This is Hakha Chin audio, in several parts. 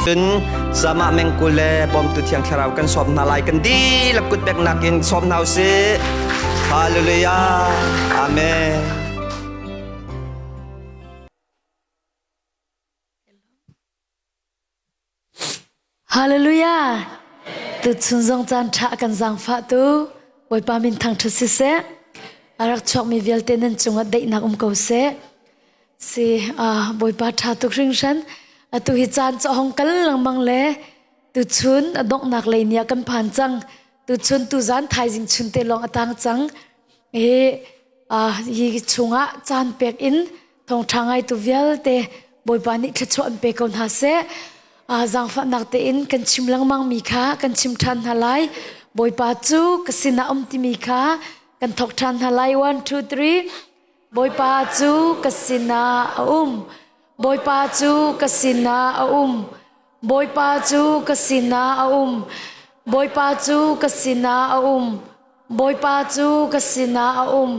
Cun sama mengku le bawmtu thiang thlarau kan sawm hna lai kan dihlak kut peknak in sawm hna usih. Hallelujah. Amen. Hallelujah. Tuchun zong caan ṭha kan zaangfah tu Bawipa min thangṭhat siseh. A rak chuakmi vialte nan cungah daihnak um ko seh. Si Bawipa ṭha tuk hringhran. Atu hi caan cu a hong kal lengmang le tuchun a donghnak lei ni ah kan phan cang. Tuchun tuzan thaizing chun te lawng a tang cang. Hi hi chungah caan pek in thawngṭha ngaitu vialte Bawipa nih thluachuah an pe ko hna seh. Zaangfahnak tein kan chim lengmang mi kha kan chim ṭhan hna lai. Bawipa cu ka sinah um timi kha kan thawk ṭhan hna lai. One, two, three. Bawipa cu ka sinah a um. Bawipa cu ka sinah a um. Bawipa cu ka sinah a um. Bawipa cu ka sinah a um. Bawipa cu ka sinah a um.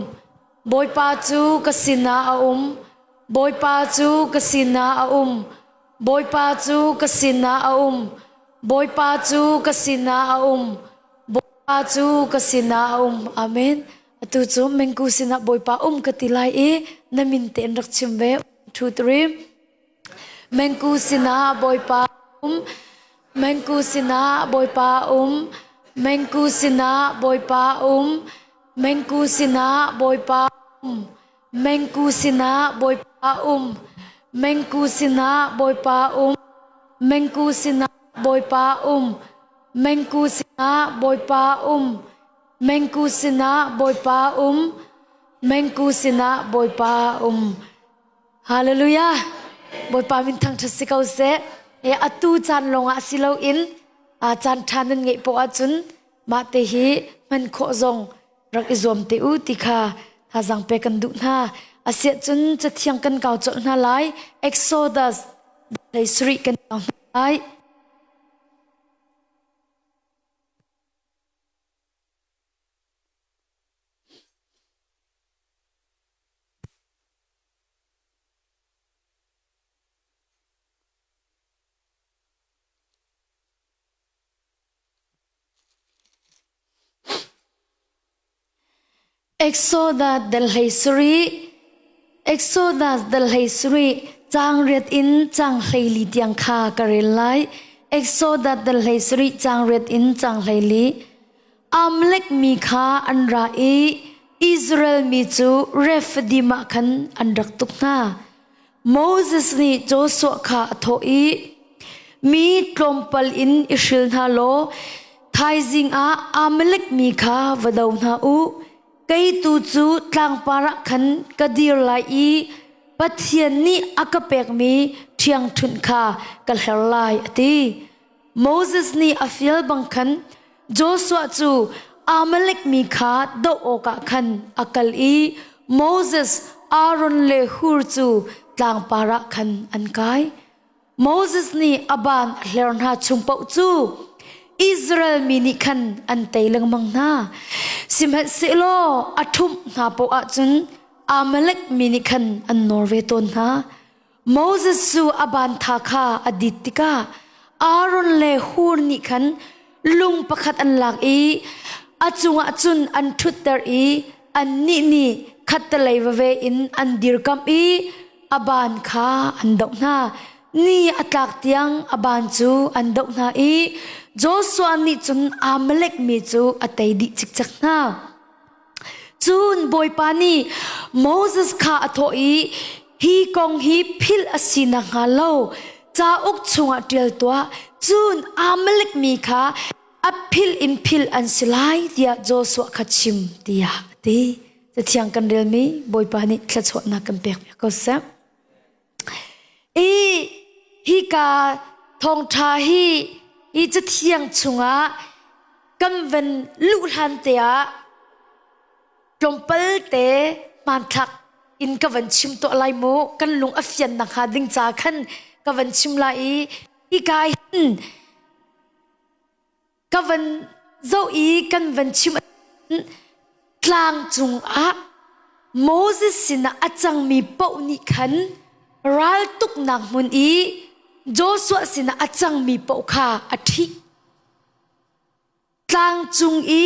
Bawipa cu ka sinah a um. Bawipa cu ka sinah a um. Bawipa cu ka sinah a um. Bawipa cu ka sinah a um. Bawipa cu ka sinah a um. Amen. Atu cu mengku sinah Bawipa um ka ti lai i na min tein rak chim ve. 2 3 Mengku sinah Bawipa um. Mengku sinah Bawipa um. Mengku sinah Bawipa um. Mengku sinah Bawipa um. Mengku sinah Bawipa um. Mengku sinah Bawipa um. Mengku sinah Bawipa um. Mengku sinah Bawipa um. Mengku sinah Bawipa um. Mengku sinah Bawipa um. Hallelujah. Bawipa min thangṭhat si ko seh. E atu caan lawngah si loin a caan ṭha nan ngeih poah ahcun mah te hi hman khawh zong rak i zuam te u ti kha thazaang pe kan duh hna. Asiah cun cathiang kan kau colh hna lai. Exodus hlei sarih kan kau hna lai. Exodus dal hlei sarih Exodus dal hlei sarih caang riat in caang 14 tiang kha ka rel lai. Exodus dal hlei sarih caang riat in caang 14 Amalek mi kha an ra i Israel mi cu Rephidim ah khan an rak tuk hna. Moses nih Joshua kha a thawh i, Mi tlawmpal in i hril hna law thaizing ah Amalek mi kha va do hna u. Kei tu cu tlangpar ah khan ka dir lai i Pathian nih a ka pekmi ṭhiangṭhunh kha ka hler lai, a ti. Moses nih a fial bang khan Joshua cu Amalek mi kha doh awkah khan a kal i Moses, Aaron le Hur cu tlangpar ah khan an kai. Moses nih a ban a hler hna chung paoh cu Israel mi nih khan an tei lengmang hna. Sihmanhsehlaw a ṭhumh hna paoh ahcun Amalek mi nih khan an nawr ve tawn hna. Moses cu a bantha kha a dit tikah Aaron le Hur nih khan lung pakhat an lak i a cungah cun an ṭhutter i annih nih khattelei vave in an dirkamh i a ban kha an doh hna. Ni a tlak tiang a ban cu an doh hna i Joshua nih cun Amalek mi cu a tei dih cikcek hna. Cun Bawipa nih Moses kha a thawh i, Hi kong hi philh a si nakhnga lo cauk chungah ṭial tuah, cun Amalek mi kha a philh in philh an si lai, tiah Joshua kha chim, tiah a ti. Cathiang kan relmi Bawipa nih thluachuahnak kan pek ko seh. I hika thawngṭha hi hi cathiang chungah kan van luh hlan te ah tlawmpal te hmanthlak in ka van chim tuah lai mu kan lung a fian nakhnga ding ca khan ka van chim lai i hika hin ka van zoh i kan van chim tlang cungah Moses sinah a cangmi paoh nih khan raltuknak hmun i Joshua sinah a cangmi paoh kha a ṭhih. Tlang cung i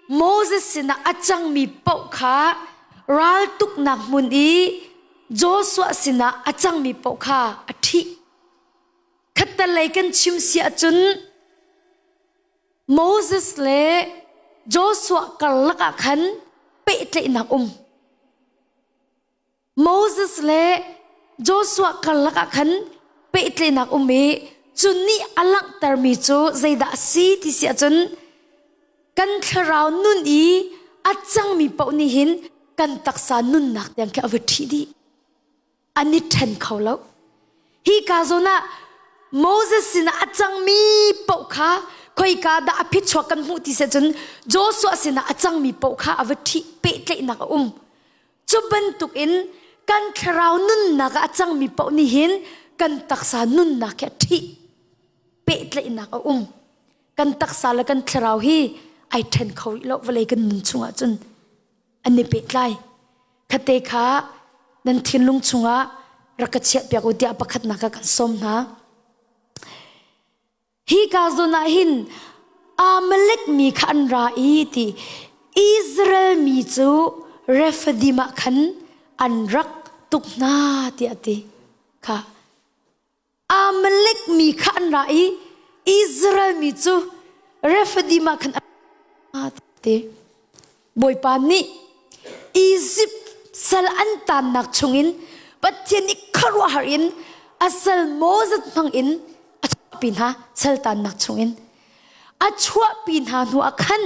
Moses sinah a cangmi paoh kha raltuknak hmun i Joshua sinah a cangmi paoh kha a ṭhih. Khattelei kan chim si ahcun Moses le Joshua karlak ah khan pehtlaihnak um. Moses le Joshua karlak ah khan pehtlaihnak um i cu nih a langhtermi cu zeidah a si ti si ahcun kan thlarau nun i a cangmi paoh nih hin kan taksa nunnak tiang khi a va ṭhih dih. An i ṭhen kho lo. Hi ka zawn ah Moses sinah a cangmi paoh kha khoika dah a phichuak kan hmuh ti si ahcun Joshua sinah a cangmi paoh kha a va ṭhih pehtlaihnak a um. Cu bantukin kan thlarau nunnak ah a cangmi paoh nih hin kan taksa nunnak hi a ṭhih pehtlaihnak a um. Kan taksa le kan thlarau hi ai ṭhen kho rih lo vawlei kan nun chungah cun an i pehtlai. Khate kha nan thinlung chungah rak ka chiahpiak u tiah pakhatnak ah kan sawm hna. Hi ka zawn ah hin Amalek mi kha an ra i ti Israel mi cu Rephidim ah khan an rak tuk hna tiah a ti. Kha Amalek mi kha an ra i Israel mi cu Rephidim ah khan an ti. Bawipa nih Izipt sal an taannak chungin Pathian nih khuaruahhar in a sal Moses hmangin a chuahpi hna sal taannak chungin. A chuahpi hna hnu ah khan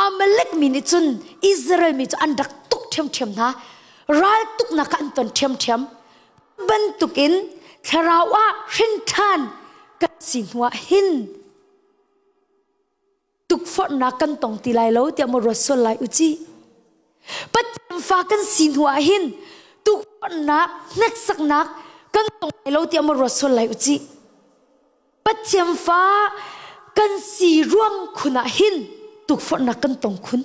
Amalek mi nih cun Israel mi cu an rak tuk ṭhiamṭhiam hna. Ral tuknak kha an ton ṭhiamṭhiam. Bantukin thlarau ah hrin ṭhan kan si hnu ah hin tukforhnak kan tong ti lai lo tiah maw ruat sual lai u ci. Pathian fa kan si hnu ah hin tukforhnak, hneksaknak kan tong lai lo tiah maw ruat sual lai u ci. Pathian fa kan si ruang khun ah hin tukforhnak kan tong khun.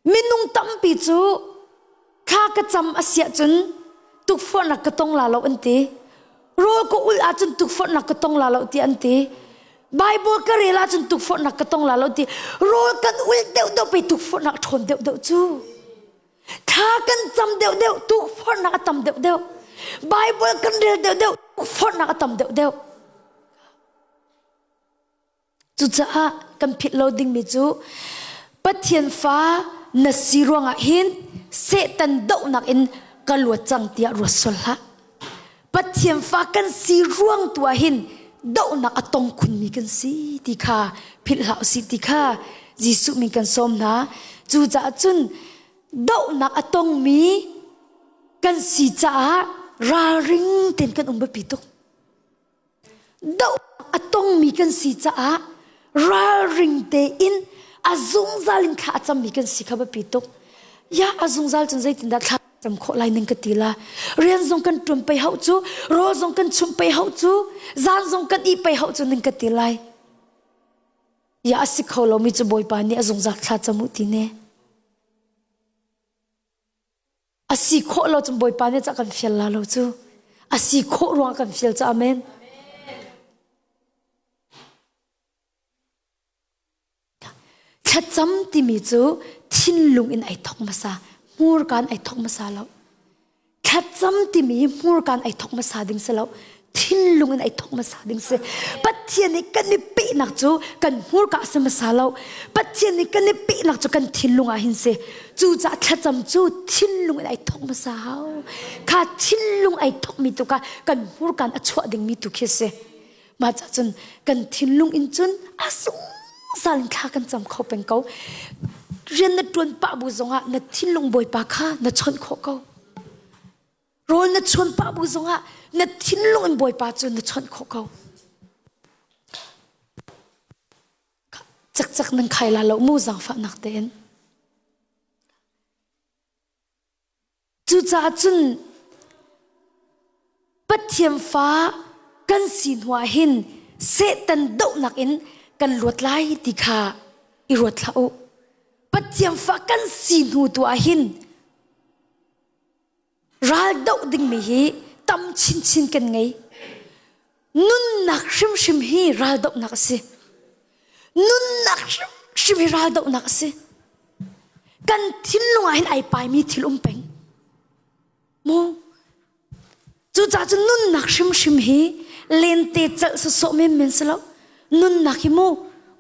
Minung tampi cu thla ka cam a si ahcun tukforhnak ka tong la lo an ti. Rawl ka ulh ahcun tukforhnak ka tong la lo ti an ti. Bible ka rel ahcun tukforhnak ka tong la lo ti. Rawl kan ulh deuhdeuh pe tukforhnak a ṭhawn deuhdeuh cu. Thla kan cam deuhdeuh tukforhnak a tam deuhdeuh. Bible kan rel deuhdeuh tukforhnak a tam deuhdeuh. Cucaah kan philh lo dingmi cu Pathian fa na si ruangah hin Satan dohnak in ka luat cang tiah ruat sual hlah. Pathian fa kan si ruang tu ah hin dohnak a tong khunmi kan si ti kha philh hlah usih ti kha Jesuh min kan sawm hna. Cucaah cun dohnak a tongmi kan si caah ralring tein kan um biapi tuk. Doh a tongmi kan si caah ralring tein a zungzal in thla a cammi kan si kha biapi tuk. Ya a zungzal cun zeitindah thla cam khawh lai ning ka ti la. Rian zong kan ṭuan pei hauh cu, rawl zong kan chumh pei hauh cu, zan zong kan ih pei hauh cu ning ka ti lai. Ya a si kho lomi cu Bawipa nih a zungzal thla cam u ti ne. A si khawh lo cun Bawipa nih cah kan fial la lo cu. A si khawh ruang kan fial cu amen. Thlacam timi cu thinlung in ai thok hmasa, hmurka in ai thok hmasa lo. Thlacam timi hi hmurka in ai thok hmasa ding si lo. Thinlung in ai thok hmasa ding si. Pathian nih kan i pehnak cu kan hmurka a si hmasa lo. Pathian nih kan i pehnak cu kan thinlung ah hin si. Cucaah thlacam cu thinlung in ai thok hmasa hau. Kha thinlung ai thokmi tu kha kan hmurka in a chuah dingmi tu khi si. Mah cah cun kan thinlung in cun a zungzal in thla kan cam kho peng ko. Rian na ṭuan pah bu zongah na thinlung Bawipa kha na chawnh khawh ko. Rawl na chuan pah bu zongah na thinlung in Bawipa cu na chawnh khawh ko. Cakcak nan khai la lo mu zaangfahnak tein. Cucaah cun Pathian fa kan si hnuah hin Satan dohnak in kan luat lai ti kha i ruat hlah u. Pathian fa kan si hnu tu ah hin ral doh dingmi hi tam chinchin kan ngei. Nunnak hrimhrim hi raldohnak a si. Nunnak hrimhrim hi raldohnak a si. Kan thinlung ah hin ai paimi thil um peng. Mu Cucaah cun nunnak hrimhrim hi lente celh sawsawh menmen si lo. Nunnak hi mu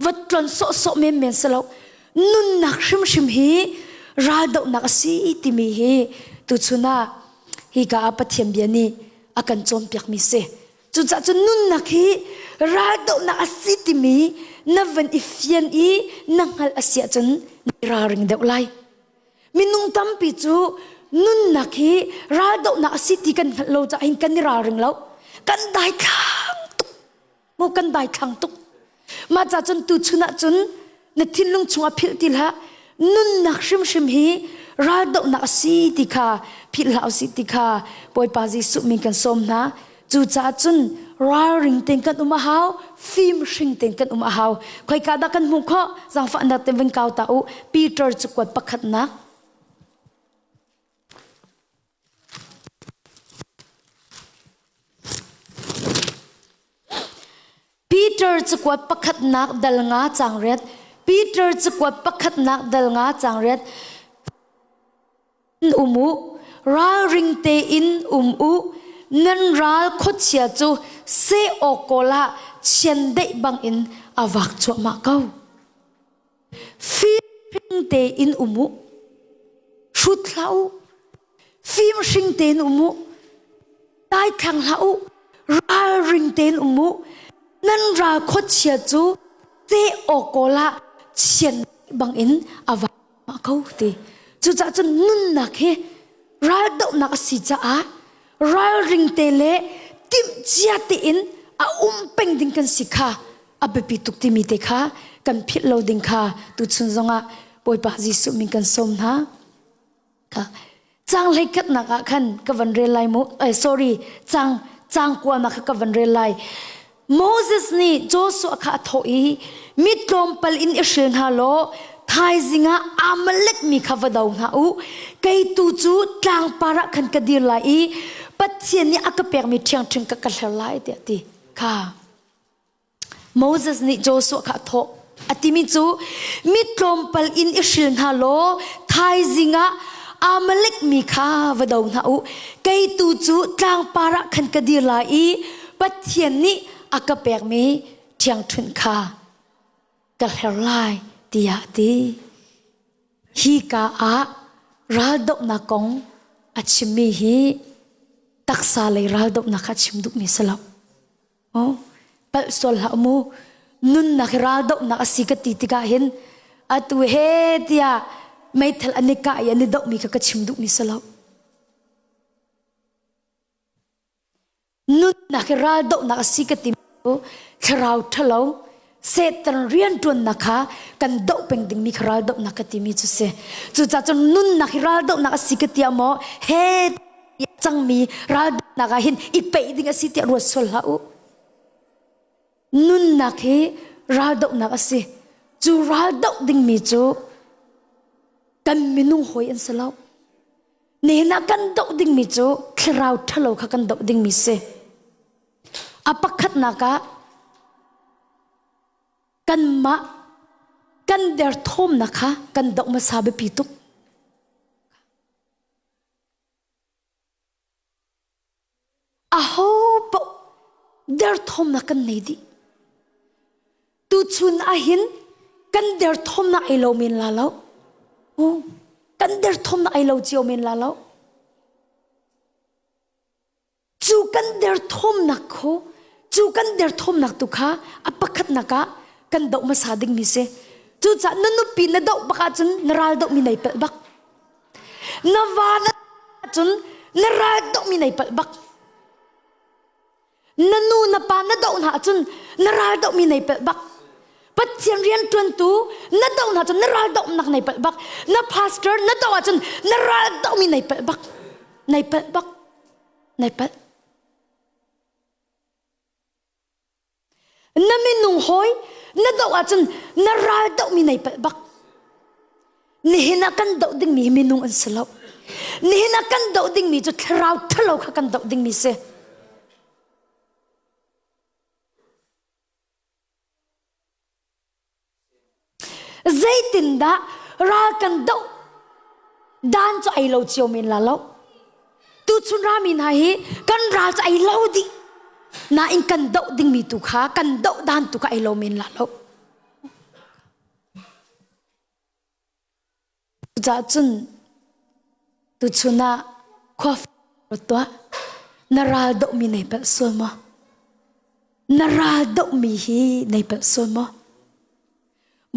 va tlon sawhsawh menmen si lo. Nunnak hrimhrim hi raldohnak a si timi hi tuchun ah hika ah Pathian bia nih a kan cawnpiakmi si. Cucaah cun nunnak hi raldohnak a si timi na van i fian i na hngalh a si ahcun na ralring deuh lai. Minung tampi cu nunnak hi raldohnak a si ti kan hngalh lo caah hin kan i ralring lo. Kan daithlang tuk. Mu kan daithlang tuk. Mah ca cun tuchun ah cun na thinlung chungah philh ti hlah. Nunnak hrimhrim hi raldohnak a si ti kha philh hlah usih ti kha Bawipa Jesuh min kan sawm hna. Cucaah cun ralring tein kan um a hau, fimhring tein kan um a hau. Khoika dah kan hmuh khawh? Zaangfahnak tein vun kau ta u. Peter cakuat pakhatnak. Peter cakuat pakhatnak dal nga cang riat. Peter cakuat pakhatnak dal nga cang riat. Um u, ralring tein um u, nan ral khuachia cu seh awk kawl ah chiandeih bangin a vak cuahmah ko. Fimhring tein um u, hrut hlah u, fimhring tein um u, daithlang hlah u, ralring tein um u, nan ral khuachia cu seh awk kawl ah chiandeih bangin a vak mah ko ti cucaah cun nunnak hi raldohnak a si caah ralring te le timhcia tein a um peng ding kan si kha a biapi tuk timi te kha kan philh lo ding kha tuchun zongah Bawipa Jesuh min kan sawm hna ka cang hlei khatnak ah khan ka van rel lai mu eh, sorry cang cang kuanak kha ka van rel lai Moses nih Joshua kha a thawh i mi tlawmpal in i hril hna law thaizing ah Amalek mi kha va do hna u kei tu cu tlangpar ah khan ka dir lai i Pathian nih a ka pekmi ṭhiangṭhing ka ka hler lai tiah ti kha Moses nih Joshua kha a thawh. A timi cu mi tlawmpal in i hril hna law thaizing ah Amalek mi kha va do hna u. Kei tu cu tlangpar ah khan ka dir lai i Pathian nih a ka pekmi ṭhiangṭhunh kha ka hler lai tiah a ti. Hika ah raldohnak kong a chimmi hi taksa lei raldohnak kha a chim duhmi si lo. Oh, palh sual hlah mu. Nunnak hi raldohnak a si ka ti tikah hin atu he tiah meithal an i kah i an i dohmi kha ka chim duhmi si lo. Nunnak hi raldohnak a si ka ti cu thlarau ṭhalo Satan rianṭuannak kha kan doh peng dingmi kha raldohnak ka timi cu si. Cucaah cun nunnak hi raldohnak a si ka ti ah maw he cangmi raldohnak ah hin i peih ding a si tiah ruat sual hlah u. Nunnak hi raldohnak a si. Cu raldoh dingmi cu kan minung hawi an si lo. Nihin ah kan doh dingmi cu thlarau ṭhalo kha kan doh dingmi si. A pakhatnak ah kanmah kan derthawmnak kha kan doh hmasa biapi tuk. Aho paoh derthawmnak kan nei dih. Tuchun ahhin kan derthawmnak ei lo men la lo. Kan derthawmnak ei lo cio men la lo. Cu kan derthawmnak khu cu kan derthawmnak tu kha a pakhatnak ah kan doh hmasa dingmi si. Cucaah na nupi na doh bak ahcun na ral dohmi nei palh bak. Na va na ahcun na ral dohmi nei palh bak. Na nu na pa na doh hna ahcun na ral dohmi nei palh bak. Pathian rianṭuantu na doh hna cun na ral dohnak nei palh bak. Na pastor na doh ahcun na ral dohmi nei palh bak. Nei palh bak. Nei palh. Na minung hawi na doh ahcun na ral dohmi nei palh bak. Nihin ah kan doh dingmi hi minung an si lo. Nihin ah kan doh dingmi cu thlarau ṭhalo kha kan doh dingmi si. Zeitindah ral kan doh dan cu ai lo cio men la lo. Tuchun rami hna hi kan ral cu ai lo dih. Nain kan doh dingmi tu kha kan doh dan tu kha ai lo men la lo. Cucaah cun tuchun ah khua tuah na ral dohmi nei palh sual maw? Na ral dohmi hi nei palh sual maw?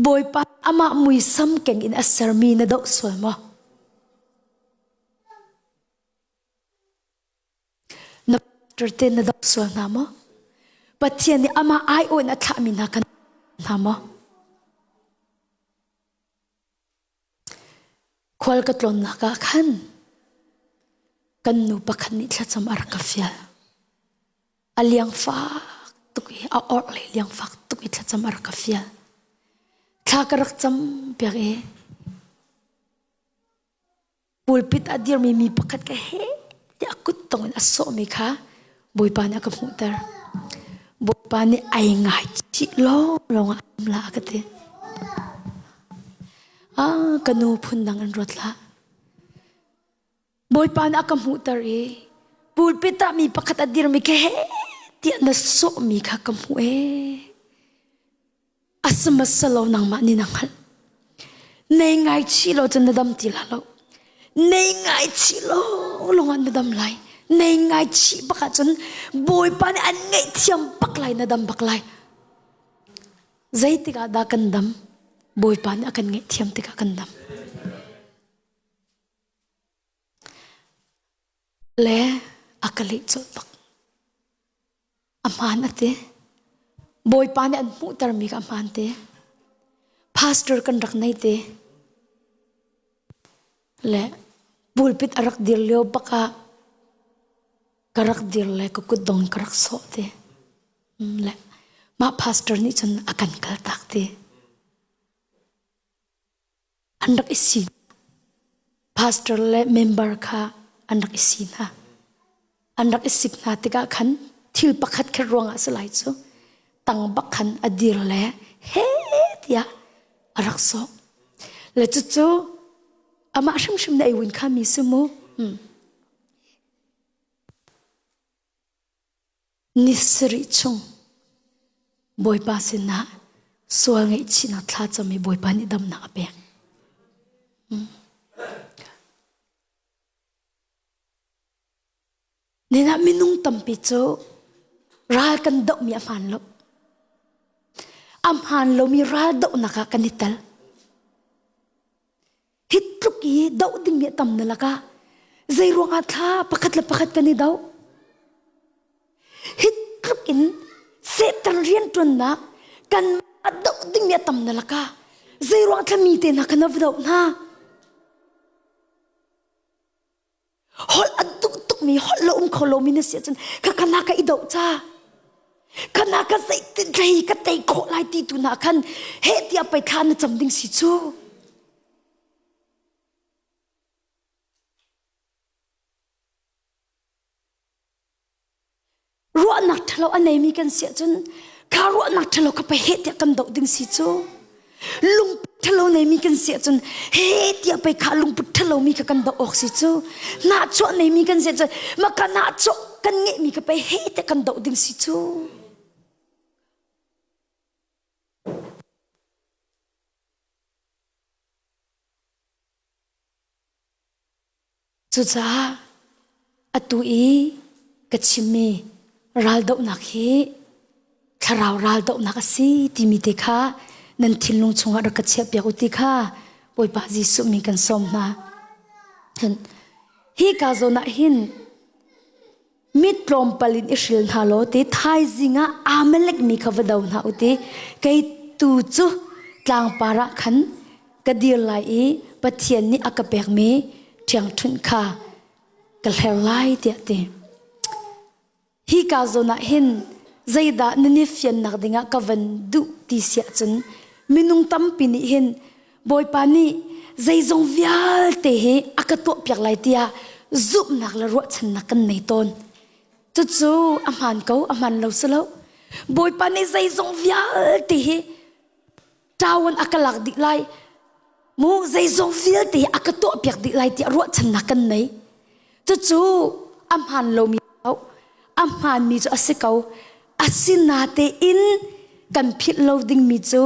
Bawipa amah muisam keng in a sermi na doh sual maw? Na pastor te na doh sual hna maw? Pathian nih amah aiawh in a thlahmi hna kan hna maw? Khual ka tlawnnak ah khan kan nu pakhat nih thlacam a rak ka fial. A liang fak tuk i a orhlei liang fak tuk i thlacam a rak ka fial. Thla ka rak cam piak i pulpit a dirmi mi pakhat ka he tiah kut tong in a sawhmi kha Bawipa nih a ka hmuhter. Bawipa nih ai ngai chih lawnglawng ah um la a ka ti. Ah, ka nu phundang in ruat hlah. Bawipa nih a ka hmuhter i pulpit ah mi pakhat a dirmi ke he tiah na sawhmi kha ka hmuh ee. Asama lo nangmah nih na hngalh. Nei ngaichih lo cun na dam ti la lo. Nei ngaichih lo lawngah na dam lai. Nei ngaichih bak ahcun Bawipa nih an ngaihthiam bak lai na dam bak lai. Zeitik ah dah kan dam? Bawipa nih a kan ngaihthiam tikah kan dam. Le a ka leh colh bak. A hmaan a ti. Bawipa nih an hmuhtermi kha a hmaan te. Pastor kan rak nei te. Le pulpit a rak dir lio bak ah ka rak dir le ka kutdong ka rak sawh te. Le mah pastor nih cun a kan kaltak te. An rak i si. Pastor le member kha an rak i si hna. An rak i sik hna tikah khan thil pakhat khat ruangah si lai cu tang bak khan a dir le he tiah a rak sawh. Le cucu amah hrimhrim na ei win kha mi si mu. Ni sarih chung Bawipa sinah sual ngaihchihnak thlacam i Bawipa nih damnak a pek. Ninah minung tampi cu ral kan dohmi a hmaan lo. A hmaan lomi ral dohnak ah kan i tel. Hi tluk i doh dingmi a tam na lakah zei ruangah thla pakhat le pakhat kan i doh? Hi tluk in Satan rianṭuannak kan doh dingmi a tam na lakah zei ruang thla mi te hna kha na va doh hna? Holh a duh tukmi holh lo um kho lomi na si ahcun ka kana ka i doh ca. Kana ka zeitin hlei ka tei khawh lai ti tu na khan heh tiah pei thla na cam ding si cu. Ruahnak ṭhalo a neimi kan si ahcun kha ruahnak ṭhalo kha pei heh tiah kan doh ding si cu. Lungput ṭhalo neimi kan si ahcun heh tiah pei kha lungput ṭhalo mi kha kan doh awk si cu. Nahchuah neimi kan si ahcun mah ka nahchuah kan ngeihmi kha pei heh tiah kan doh ding si cu. Cucaah atu i ka chimmi raldohnak hi thlarau raldohnak a si timi te kha nan thinlung chungah rak ka chiahpiak u ti kha Bawipa Jesuh min kan sawm hna. Hi ka zawn ah hin mi tlawmpal in i hril hna law ti thaizing ah Amalek mi kha va do hna u ti kei tu cu tlangpar ah khan ka dir lai i Pathian nih a ka pekmi ṭhiangṭhunh kha ka hler lai tiah ti. Hi ka zawn ah hin zeidah nan i fiannak dingah ka van duh ti siah cun minung tampi nih hin Bawipa nih zeizong vialte hi a ka tuahpiak lai tiah zumhnak le ruahchannak kan nei tawn. Cucu a hmaan ko, a hmaan lo si lo. Bawipa nih zeizong vialte hi ṭawan a ka lak dih lai. Mu zeizong vialte hi a ka tuahpiak dih lai tiah ruahchannak kan nei. Cucu a hmaan lomi a hmaanmi cu a si ko. Asinatein kan philh lo dingmi cu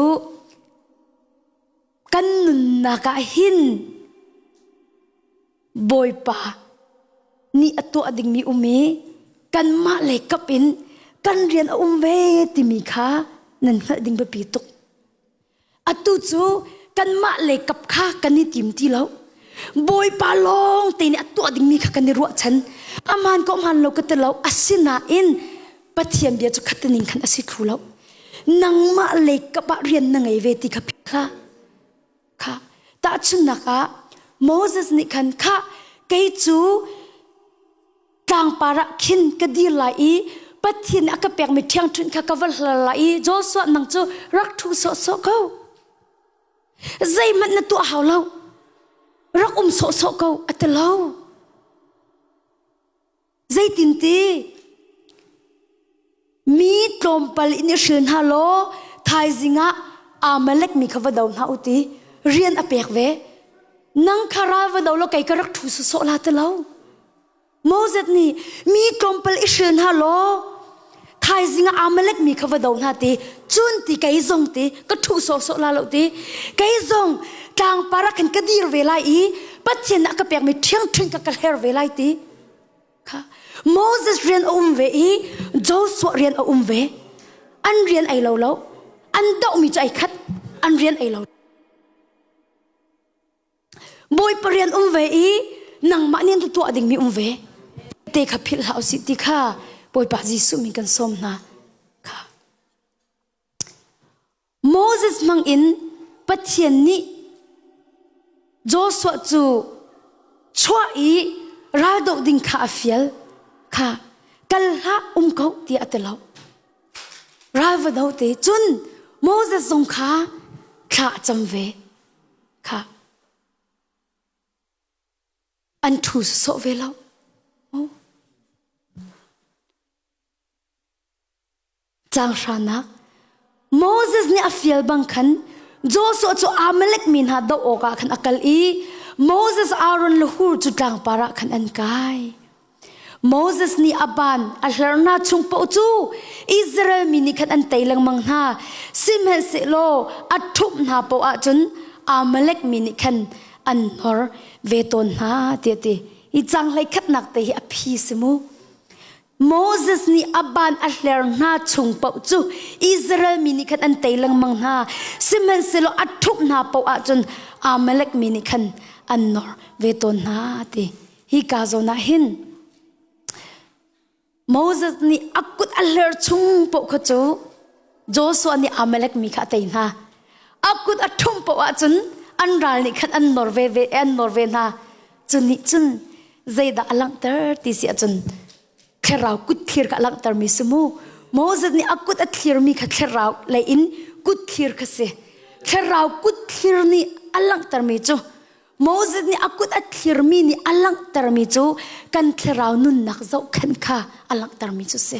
kan nunnak ah hin Bawipa nih a tuah dingmi um i kanmah lei kap in kan rian a um ve timi kha nan hngalh ding biapi tuk. Atu cu kanmah lei kap kha kan i tim ti lo. Bawipa lawng te nih a tuah dingmi kha kan i ruahchan. Aman ko hmaan lo ka ti lo. Asinain Pathian bia cu khataning khan a si thlu lo. Nangmah lei kap ah rian na ngei ve ti kha philh hlah. Kha tahchunhnak ah Moses nih khan kha kei cu tlangpar ah khin ka dir lai i Pathian a ka pekmi ṭhiangṭhunh kha ka va hlar lai i Joshua nang cu rak ṭhu sawhsawh ko. Zeihmanh na tuah hau lo. Rak um sawhsawh ko a ti lo. Zeitinti mi tlawmpal in i hril hna law thaizing ah Amalek mi kha va do hna u ti rian a pek ve. Nang kha ral va do law kei ka rak ṭhu sawsawh la ti lo. Moses nih mi tlawmpal i hril hna law thaizing ah Amalek mi kha va do hna ti cun ti kei zong ti ka ṭhu sawsawh la lo ti kei zong tlangpar ah khan ka dir ve lai i Pathian ah ka pekmi ṭhiangṭhunh ka ka hler ve lai ti kha Moses rian a um ve i Joshua rian a um ve an rian ei lo lo an dohmi cu ai khat an rian ei lo Bawipa rian um ve i nangmah nih na tuah dingmi um ve te kha philh hlah usih ti kha Bawipa Jesuh min kan sawm hna kha Moses hmangin Pathian nih Joshua cu chuah i raldoh ding kha a fial kha kal hlah um ko tiah a ti lo ral va do te cun Moses zong kha thla a cam ve kha an ṭhu sawh ve lo. Caang hranak Moses nih a fial bang khan Joshua cu Amalek mi hna doh awkah khan a kal i Moses, Aaron le Hur cu tlangpar ah khan an kai. Moses nih a ban a hler hna chung paoh cu Israel mi nih khan an tei lengmang hna. Sihmanhsehlaw a ṭhumh hna paoh ahcun Amalek mi nih khan an hnor ve tawn hna tiah ti. Hi caang hleikhatnak te hi a phi si mu. Moses nih a ban a hler hna chung paoh cu Israel mi nih khan an tei lengmang hna. Sihmanhsehlaw a ṭhumh hna paoh ahcun Amalek mi nih khan an nor ve tawn hna ti. Hika zawn ah hin Moses nih a kut a hler chung paoh kha cu Joshua nih Amalek mi kha a tei hna. A kut a ṭhumh paoh ahcun an ral nih khan an nor ve ve an nor ve hna. Cu nih cun zeidah a langhter ti si ahcun thlarau kut thlir kha a langhtermi si mu. Moses nih a kut a thlirmi kha thlarau lei in kut thlir kha si. Thlarau kut thlir nih a langhtermi cu Moses nih a kut a thlirmi nih a langhtermi cu kan thlarau nunnak zohkhenh kha a langhtermi cu si.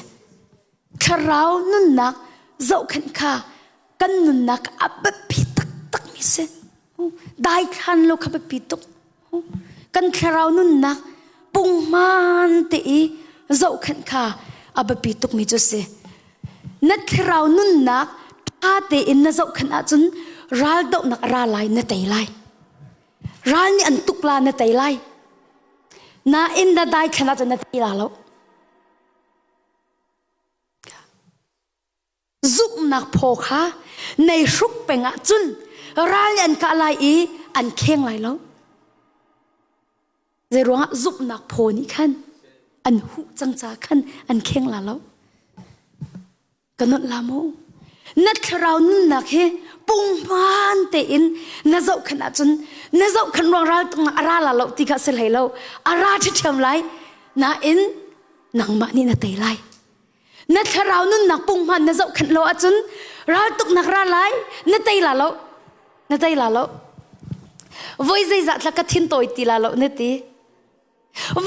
Thlarau nunnak zohkhenh kha kan nunnak a biapi taktakmi si. Daithlan lo kha biapi tuk. Kan thlarau nunnak punghman te i zohkhenh kha a biapi tukmi cu si. Na thlarau nunnak ṭha tein na zohkhenh ahcun raldohnak a ra lai na tei lai. Ral nih an tuk la na tei lai. Nain na daithlan ahcun na tei la lo. Zumhnak phaw kha nei hruk peng ahcun ral nih an kah lai i an kheng lai lo. Zeiruangah zumhnak phaw nih khan an huh cang ca khan an kheng la lo. Ka nolh la mu. Na thlarau nunnak hi punghman tein na zohkhenh ahcun na zohkhenh ruang ral a ra la lo ti kha si hlei lo. A ra ṭhiṭhiam lai. Nain nangmah nih na tei lai. Na thlarau nunnak punghman na zohkhenh lo ahcun raltuknak ra lai na tei la lo. Na tei la lo. Voi zeizah thla ka thin tawi ti la lo na ti.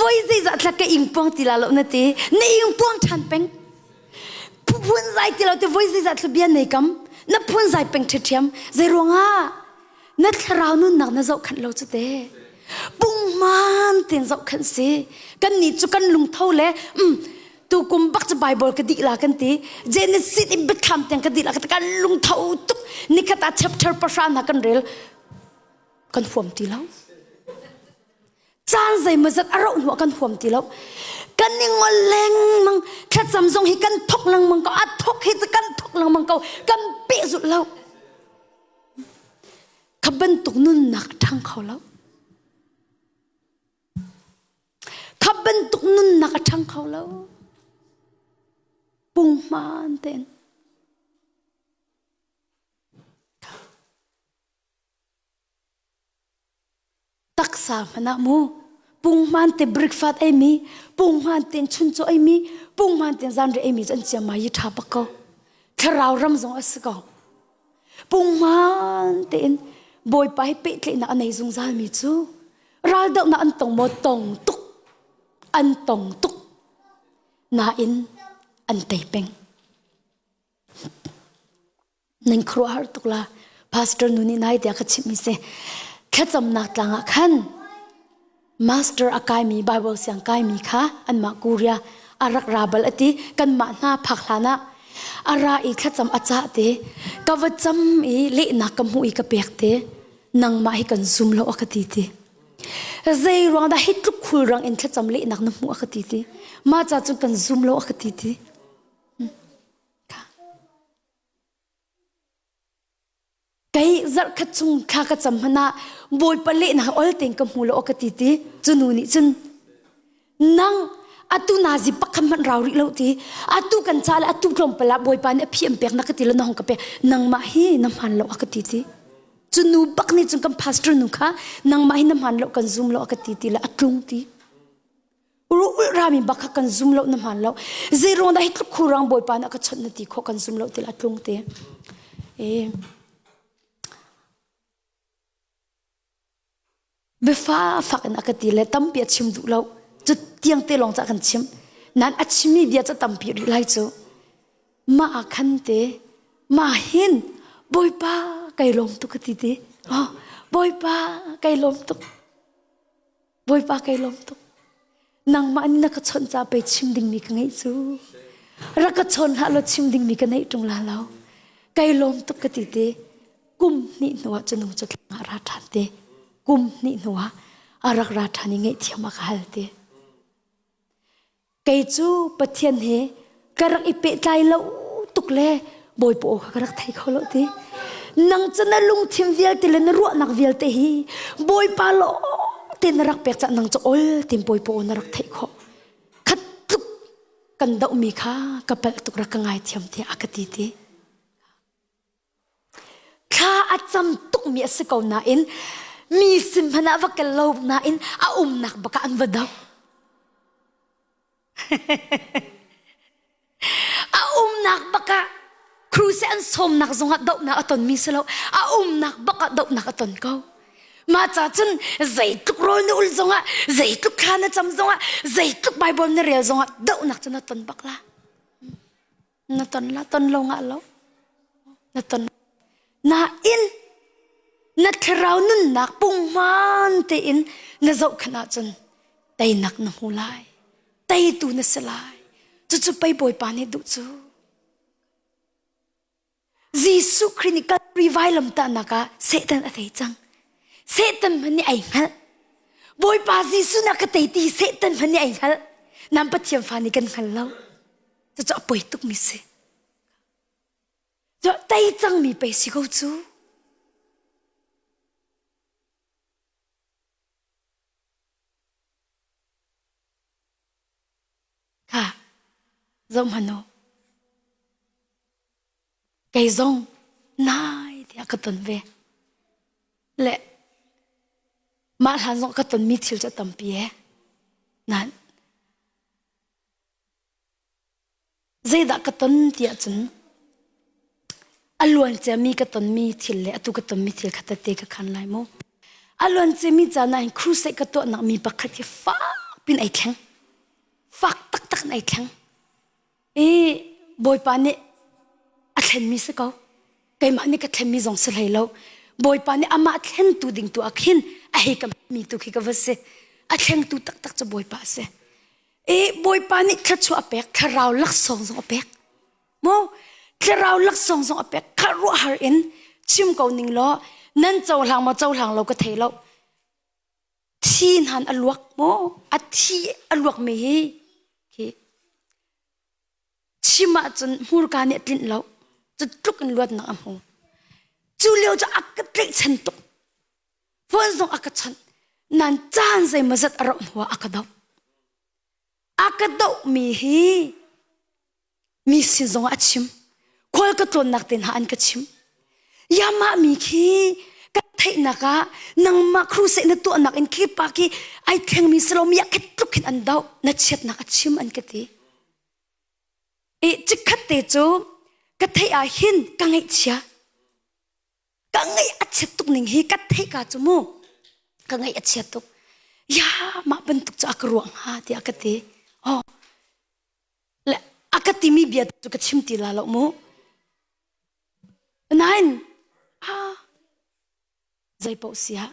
Voi zeizah thla ka ingpuang ti la lo na ti. Na ingpuang ṭhan peng. Phun zai ti lo ti voi zeizah thla bia nei kam. Na phun zai peng ṭhiṭhiam. Zei ruangah na thlarau nunnak na zohkhanh lo cu te. Pungman ten zohkhanh si. Kan nih cu kan lungtho le tu kum bak cu Bible ka dih la kan ti. Genesis in biathlam tiang ka dih la kan lungtho tuk. Nikhat ah chapter pahra hna kan rel. Kan huam ti lo. Caan zeimawzat a rauh hnuah kan huam ti lo. Kan i ngol lengmang. Thlacam zong hi kan thok lengmang ko. A thok hi cu kan thok lengmang ko. Kan pehzulh lo. Kha bantuk nunnak ṭhang kho lo. Kha bantuk nunnak a ṭhang kho lo. Punghman tein. Taksa hmanh ah mu punghman te breakfast ei mi punghman tein chuncaw ei mi punghman tein zanriah ei mi cu an ciam ma yi ṭha bak ko. Thlarau ram zong a si ko. Punghman tein Bawipa he pehtlaihnak a nei zungzal mi cu raldohnak an tong maw tong tuk an tong tuk nain an tei peng. Nan khuaruahhar tuk la. Pastor nu nih nai tiah ka chimh mi si. Thlacamnak tlang ah khan master a kaimi Bible siang kaimi kha anmah Korea a rak ra bal ati kanmah hna phak hlan ah a ra i thlacam a cah te ka va cam i lehnak ka hmuh i ka pek te nangmah hi kan zum lo a ka ti ti zei ruang dah hi tluk khulrang in thlacam lehnak na hmuh a ka ti ti mah ca cun kan zum lo a ka ti ti Kei zarhkhat chung thla ka cam hmanh ah Bawipa lehnak ol tein ka hmu lo ka ti ti cu nu nih cun nang atu nazi pakhat hmanh rau rih lo ti atu kan ca le atu tlawmpal ah Bawipa nih a phi an pek na ka ti le na hong ka pek nangmah hi na hmaan lo a ka ti ti cu nu bak nih cun kan pastor nu kha nangmah hi na hmaan lo kan zum lo a ka ti ti le a tlung ti Ru rami bak kha kan zum lo na hmaan lo. Zeiruang dah hi tluk khurang Bawipa nih a ka chawnh na ti khawh kan zum lo ti la tlung te. E. Biafa fak in a ka ti le tampi a chim duh lo. Cu tiang te lawng ca kan chim. Nan a chimmi bia ca tampi rih lai cu. Mah ah khan te mah hin Bawipa kai lawm tuk ka ti ti. Oh, Bawipa kai lawm tuk. Bawipa kai lawm tuk. Nangmah nih na ka chawnh ca pei chim dingmi ka ngeih cu. Rak ka chawn hlah law chim dingmi ka neih ṭung la lo. Kai lawm tuk ka ti te. Kum hnih hnuah cu nu cu thlang ah ra ṭhan te. Kum hnih hnuah a rak ra ṭhan i ngaihthiam a ka hal te. Kei cu Pathian he ka rak i pehtlai lo tuk le Bawipa aw kha ka rak thei kho lo ti. Nang cu na lungthin vialte le na ruahnak vialte hi Bawipa lawng te na rak pek cah nang cu ol tin Bawipa aw na rak theih khawh. Khat tluk kan dohmi kha ka palh tuk rak ka ngaithiam tiah a ka ti ti. Thla a cam tukmi a si ko nain mi sin hmanh ah va kal lo nain a umnak bak ah an va doh. a umnak bak ah crusade an sawmnak zongah dohnak a tonmi si lo a umnak bak ah dohnak a ton ko. Mah ca cun zeitluk rawl na ul zongah zeitluk thla na cam zongah zeitluk Bible na rel zongah dohnak cu na ton bak la. Na ton la ton lo ngah lo na ton nain na thlarau nunnak punghman tein na zohkhenh ahcun teinak na hmu lai teitu na si lai cucu pei bawipa nih duh cu Jesuh Khrih nih Calvary vailamtahnak ah Satan a tei cang Satan hmanh nih ai hngalh Bawipa Jesuh na ka tei ti Satan hmanh nih ai hngalh nan Pathian fa nih kan hngal lo Cucu a poi tukmi si. Cu tei cangmi pei si ko cu. Kha, zoh hmanh u. Kei zong nai tiah ka ton ve. Le mah hlan zong ka tonmi thil cu a tampi e. Nan Zeidah ka ton ti ahcun a luan ciami ka tonmi thil le atu ka tonmi thil kha tete ka khan lai mu. A luan cimi caan ah hin crusade ka tuahnak mi pakhat hi fak pin ai thleng. Fak taktak in ai thleng. I Bawipa nih a thlenmi si ko. Keimah nih ka thlenmi zong si hlei lo. Bawipa nih amah thlentu ding tu ah khin a hei ka mi tu khi ka va si. A thlengtu taktak cu Bawipa a si. I Bawipa nih thluachuah a pek, thlarau laksawng zong a pek. Mu thlarau laksawng zong a pek. Kharuahhar in chim ko ning law nan cohlang maw cohlang lo ka thei lo. Thi hnan a luak maw? A thi a luak mi hi khi chim ahcun hmurka nih a tlinh lo. Cu tluk in luatnak a hmu. Cu lio cu a ka tlaihchan tuk. Phone zong a ka chawnh. Nan caan zeimawzat a rauh hnu ah a ka doh. A ka dohmi hi mi sin zong ah a chim. Khual ka tlawnnak te hna an ka chim. Yamah mi khi ka theihnak ah nangmah crusade na tuahnak in khi pa khi ai thlengmi si lo mi ah tluk hin an doh na chiatnak a chim an ka ti. I chikkhat te cu ka theih ah hin ka ngaihchia. Ka ngaih a chiat tuk ning hi ka theih ka cu mu. Ka ngaih a chia tuk. Ya mah bantuk cu a ka ruah hnga tiah ka ti. Oh le a ka timi bia cu ka chim ti la lo mu. Nain ah zei paoh si ah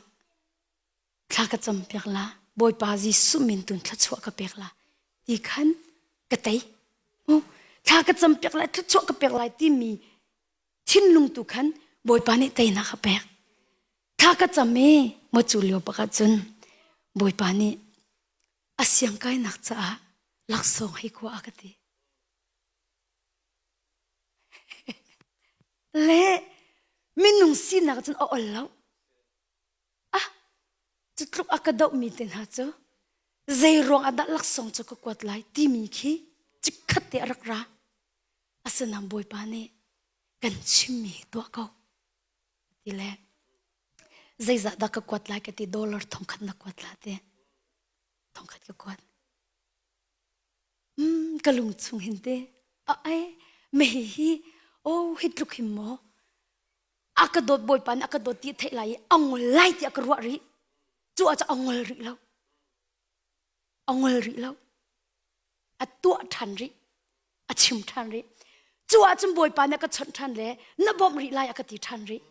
thla ka cam piak la Bawipa Jesuh min tun thluachuah ka pek la ti khan ka tei. Mu thla ka cam piak lai thluachuah ka pek lai timi thinlung tu khan Bawipa nih teinak a pek. Thla ka cam i maw cu lio pakhat cun Bawipa nih a siangkainak caah laksawng hei khua a ka ti. Le minung sinak cun a ol lo. Ah, cu tluk a ka dohmi te hna cu zei ruang ah dah laksawng cu ka kuat lai timi khi chikkhat te a rak ra. Asinain Bawipa nih kan chimmi hi tuah ko ti le zeizah dah ka kuat lai ka ti dollar thongkhat na kuat la ti thongkhat ka kuat mm, ka lung chung hin te a ai me hi hi oh hi tluk him maw a ka dawt bawipa nih a ka dawt ti theih lai i a ngol lai ti a ka ruah rih cu ah cu a ngol rih lo a ngol rih lo a tuah ṭhan rih a chim ṭhan rih cu ahcun bawipa nih a ka chawnh ṭhan le na bawmh rih lai a ka ti ṭhan rih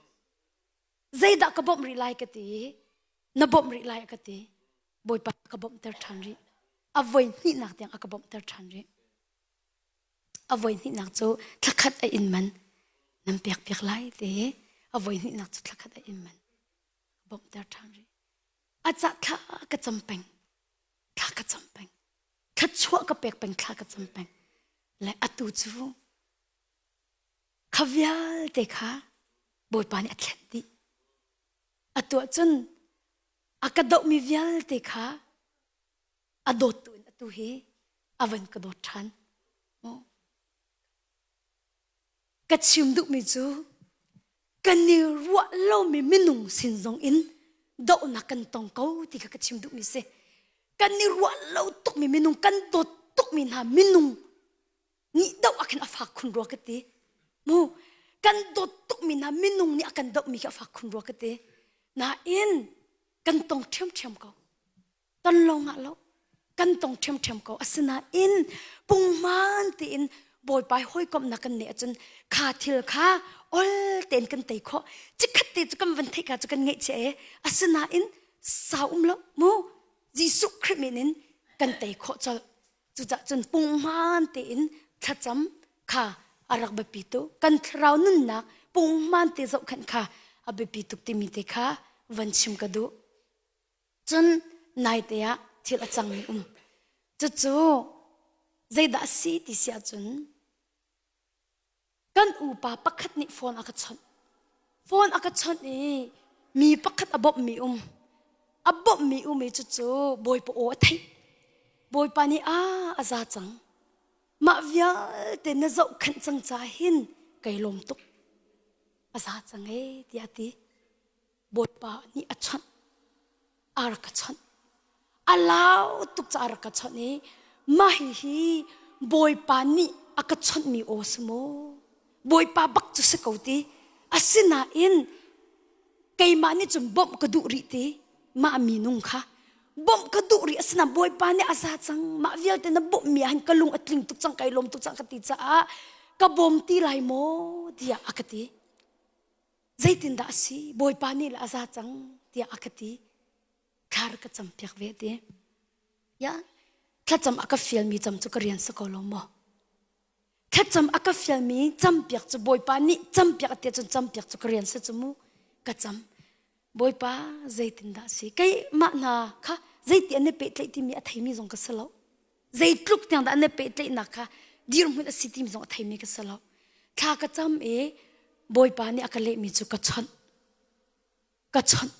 zeidah ka bawmh rih lai ka ti na bawmh rih lai a ka ti bawipa ka bawmhter ṭhan rih a voi hnihnak tiang a ka bawmhter ṭhan rih a voi hnihnak cu thlakhat a in man nan pek piak lai ti a voi hnihnak cu thlakhat a in man bawmhter ṭhan rih a cah thla ka cam peng thla ka cam peng thluachuah ka pek peng thla ka cam peng le atu cu kha vialte kha Bawipa nih a thlen dih atu ahcun a ka dohmi vialte kha a dawttu in atu hi a van ka dawt ṭhan Ka chim duhmi cu kan i ruah lomi minung sin zong in dohnak kan tong ko ti kha ka chim duhmi si. Kan i ruah lo tukmi minung, kan dawt tukmi hna minung nih doh ah khin a fak khun rua ka ti. Mu kan dawt tukmi hna minung nih a kan dohmi khi a fak khun rua ka ti. Nain kan tong ṭhiamṭhiam ko. Ton lo ngah lo kan tong ṭhiamṭhiam ko asinain punghman tein Bawipa hawikomhnak kan neih ahcun kha thil kha ol tein kan tei khawh chikkhat te cu kan van theih ka cu kan ngaihchia e asinain sau um lo mu Jesuh Khrih min in kan tei khawh colh cucah cun punghman tein thlacam kha a rak biapi tuk kan thlarau nunnak punghman te zohkhenh kha a biapi tuk timi te kha van chim ka duh Cun naite ah thil a cangmi um. Cucu zeidah a si ti si ahcun kan upa pakhat nih phone a ka chawnh. Phone a ka chawnh i mi pakhat a bawmhmi um. A bawmhmi um i cucu Bawipa aw a theih. Bawipa nih a a za cang. Mah vialte na zohkhenh cang caah hin kai lawm tuk. A za cang ee tiah a ti. Bawipa nih a chawnh a rak ka chawnh a lau tuk caah a rak ka chawnh i mah hihi Bawipa nih a ka chawnhmi aw si maw Bawipa bak cu si ko ti asinain keimah nih cun bawmh ka duh rih ti. Mah minung kha bawmh ka duh rih asina Bawipa nih a za cang mah vialte na bawmhmi ah hin ka lung a tling tuk cang kai lawm tuk cang ka ti caah ka bawm ti lai maw tiah a ka ti. Zeitindah a si Bawipa nih le a za cang tiah a ka ti. Thla ka campiak ve ti. Ya thlacam a ka fialmi cam cu ka rian si ko lo maw? Thlacam a ka fialmi campiak cu Bawipa nih campiak a ti cun campiak cu ka rian si cu mu ka cam. Bawipa zeitindah si keimah hna kha zeiti an i pehtlaih timi a theimi zong ka si lo. Zeitluk tiang dah an i pehtlaihnak kha dirhmun a si timi zong a theimi ka si lo. Thla ka cam i Bawipa nih a ka lehmi cu ka chawnh. Ka chawnh.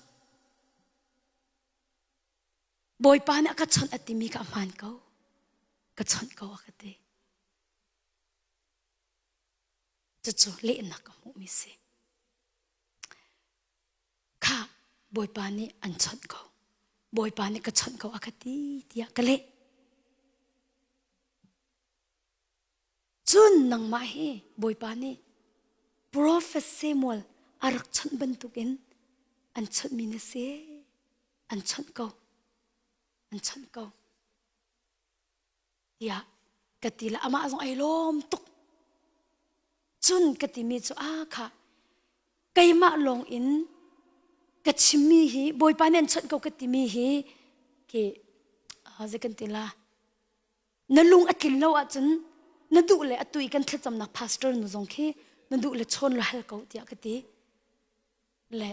Bawipa nih a ka chawnh a timi kha a hmaan ko. Ka chawnh ko a ka ti. Cucu lehnak ka hmuhmi si. Kha Bawipa nih an chawnh ko. Bawipa nih ka chawnh ko a ka ti tiah ka leh. Cun nangmah hi Bawipa nih Profet Samuel a rak chawnh bantukin an chawnhmi na si. An chawnh ko. An chawnh ko. Tiah ka ti le amah zong ai lawm tuk. Cun ka timi cu a kha keimah lawng in ka chimmi hi Bawipa nih an chawnh ko ka timi hi ke zei kan ti la na lung a tlin lo ahcun na duh le atu i kan thlacamnak pastor nu zong khi na duh le chawn la hal ko tiah ka ti le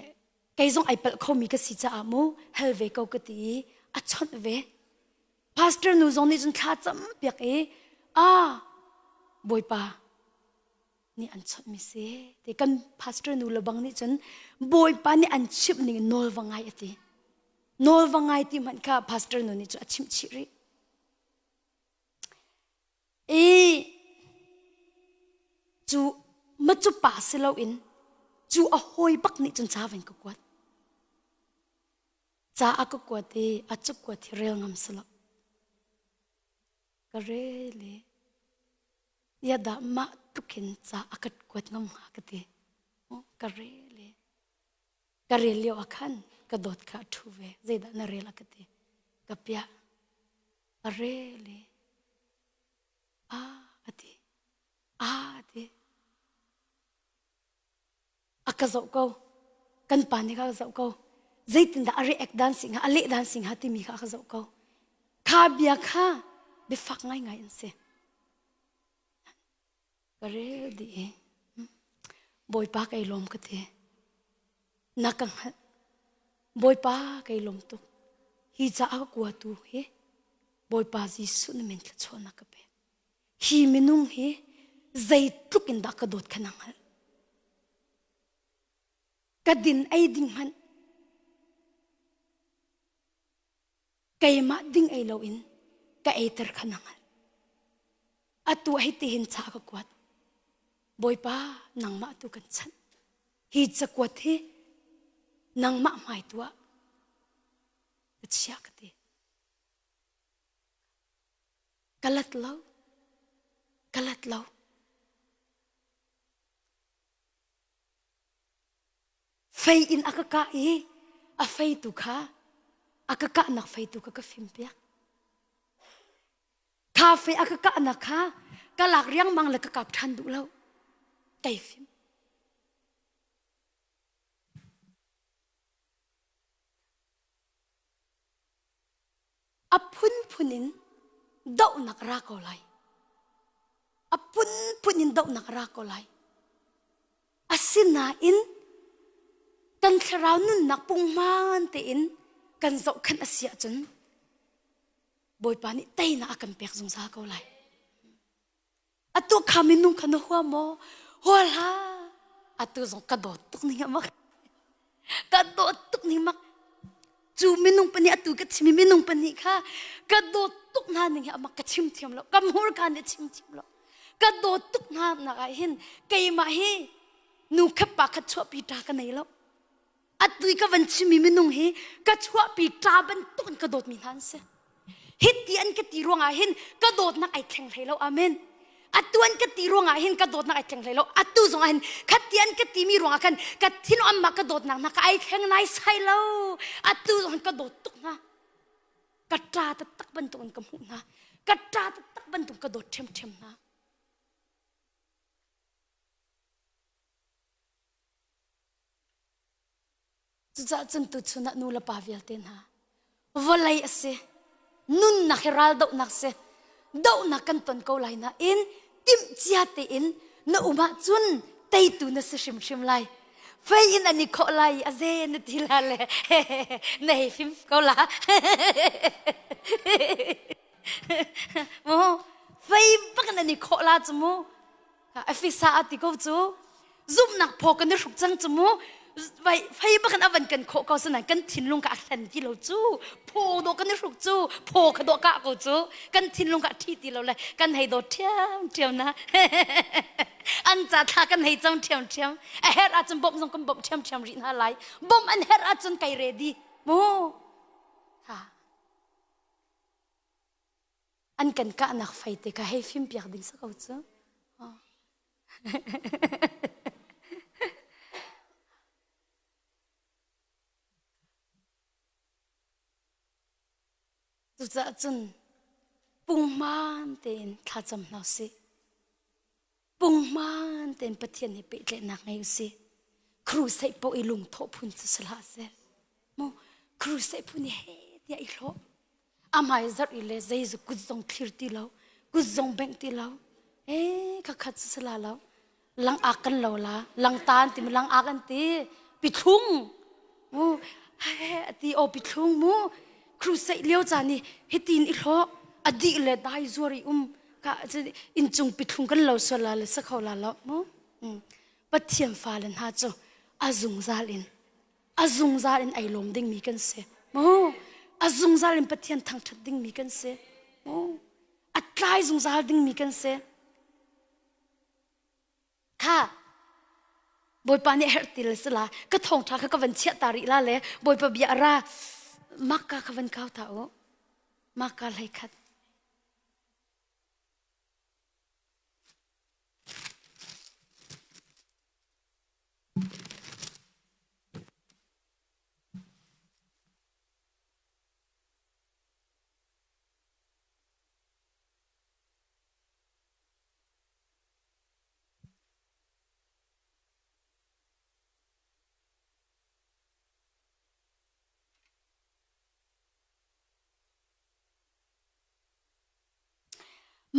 kei zong ai palh khomi ka si caah mu hal ve ko ka ti i a chawnh ve pastor nu zong nih cun thla cam piak i a bawipa nih an chawnhmi si ti kan pastor nu le bang nih cun bawipa nih an chimh ning nawl va ngai a ti nawl va ngai ti hmanh kha pastor nu nih cun a chimh chih rih I cu macu pa si loin cu a hawi bak nih cun ca van ka kuat. Ca a ka kuat i a cuk kuat hi rel ngam si lo. Ka rel i ya dah mah tluk in ca a ka kuat ngam hnga ka ti. Ka rel i ka rel lio ah khan ka dawt kha a ṭhu ve. Zeidah na rel a ka ti. Ka piah. A rel i a a ti a a ti a ka zoh ko kan pa nih kha ka zoh ko zeitindah a react dan si hnga a leh dan si hnga timi kha a ka zoh ko kha bia kha biafak ngaingai an si Ka rel dih i Bawipa kai lawm ka ti. Na ka hngalh. Bawipa kai lawm tuk. Hi ca a ka kuatu hi Bawipa Jesuh na min thluachuahnak ka pek. Hi minung hi zeitluk in dah ka dawt kha na hngalh. Ka din ei ding hmanh keimah ding ei loin ka eiter kha na hngalh. Atu hei tihin ca ka kuat. Bawipa nangmah tu kan chanh. Hi cakuat hi nangmah hmai tu ah ka chia ka ti. Ka lat lo. Ka lat lo. Fei in a ka kah i a fei tu kha a ka kahnak fei tu kha ka fimpiak. Kha fei a ka kahnak kha ka lak riangmang le ka kap ṭhan duh lo. Kei fim. A phunphun in dohnak ra ko lai. A phunphun in dohnak ra ko lai. Asinain kan thlarau nunnak punghman tein kan zohkhenh a si ahcun Bawipa nih teinak a kan pek zungzal ko lai. Atu kha minung kha na hua maw? Hua hlah. Atu zong ka dawt tuk ning mak. Ka dawt tuk ning mak. Cu minung pahnih atu ka chimi minung pahnih kha ka dawt tuk hna ning hi amak ka chim thiam lo. Ka hmurka nih chim thiam lo. Ka dawt tuk hna nak ah hin keimah hi nu khat pa khat chuahpi ṭa ka nei lo. Atu i ka van chimmi minung hi ka chuahpi ṭa bantuk in ka dawtmi hna an si. Hiti an ka ti ruangah hin ka dawtnak ai thleng hlei lo. Amen. Atu an ka ti ruangah hin ka dawtnak ai thleng hlei lo. Atu zong ah hin khati an ka timi ruangah khan ka thin amma ka dawtnak hna ka ai thleng nai sai lo. Atu zong hin ka dawt tuk hna. Ka ṭa taktak bantuk in ka hmuh hna. Ka ṭa taktak bantuk ka dawt ṭhiamṭhiam hna. Cucaah cun tuchun ah nu le pa vialte hna vawlei a si nunnak hi raldohnak si dohnak kan ton ko lai nain timhcia tein na um ahcun teitu na si hrimhrim lai fei in an i khawh lai i a ze na ti la le na hei fim ko la mu fei bak in an i khawh la cu mu Efesa a ti ko cu zumhnak phaw kan i hruk cang cu mu fei bak in a van kan khawh ko sinain kan thinlung kha a hlen ti lo cu phaw dawh kan i hruk cu phaw kha dawh kah ko cu kan thinlung kha a ṭhi ti lo le kan hei dawt ṭhiam ṭhiam na an ca thla kan hei cam ṭhiam ṭhiam a herh ahcun bawmh zong kan bawmh ṭhiam ṭhiam rih hna lai bawmh an herh ahcun kai ready mu ha an kan kahnak fei te kha hei fim piak ding si ko cu. Cucaah cun punghman tein thlacam hna usih. Punghman tein Pathian he pehtlaihnak ngei usih. Crusade paoh i lungthawh phun cu si hlah seh. Mu crusade phun i he tiah i hlawh. A hmai zarh i le zei kut zong thlir ti lo, kut zong bengh ti lo. Eh khakhat cu si la lo. Lang ak kan lo la, lang ta an ti lang ak an ti. Pithlung. Mu he ti o pithlung mu. Crusade lio caan i hitin i hlawh a dih le dai zuar i um ka inncung pithlung kan lo sual la le sa kho la lo mu Pathian fale hna cu a zungzal in a zungzal in ai lawm dingmi kan si mu a zungzal in Pathian thangṭhat dingmi kan si mu a tlai zungzal dingmi kan si kha Bawipa nih herh ti le sila ka thawngṭha kha ka van chiah ta rih la le Bawipa bia a ra Makka kha van kau ta u Makka hlei khat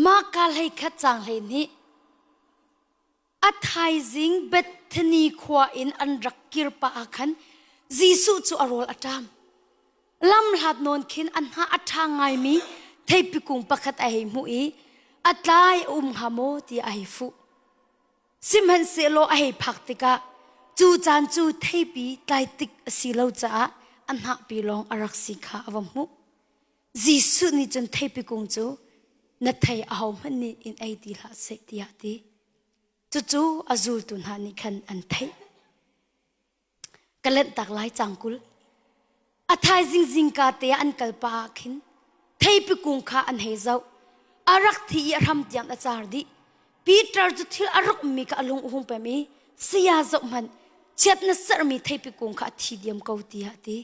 Mahka hleikhat caang 12 A thaizing Bethany khua in an rak kir pah ah khan Jesuh cu a rawl a ṭam. Lamhlat nawn khin a hnah a ṭha ngaimi theipi kung pakhat a hei hmuh i a tlai a um hnga maw tiah a hei fuh. Sihmanhsehlaw a hei phak tikah cu caan cu theipi tlai tik a si lo caah a hnahpi lawng a rak si kha a va hmuh. Jesuh nih cun theipi kung cu na thei ahohmanh nih in ei ti hlah seh tiah a ti. Cucu a zultu hna nih khan an theih. Ka lenhtak lai cangkul. A thaizing zingka te ah an kal pah ah khin theipi kung kha an hei zoh. A rak thi i a hram tiang a car dih. Peter cu thil a rukmi kha a lung a hung pem i saya zoh hmanh chiat na serhmi theipi kung kha a thi diam ko tiah a ti.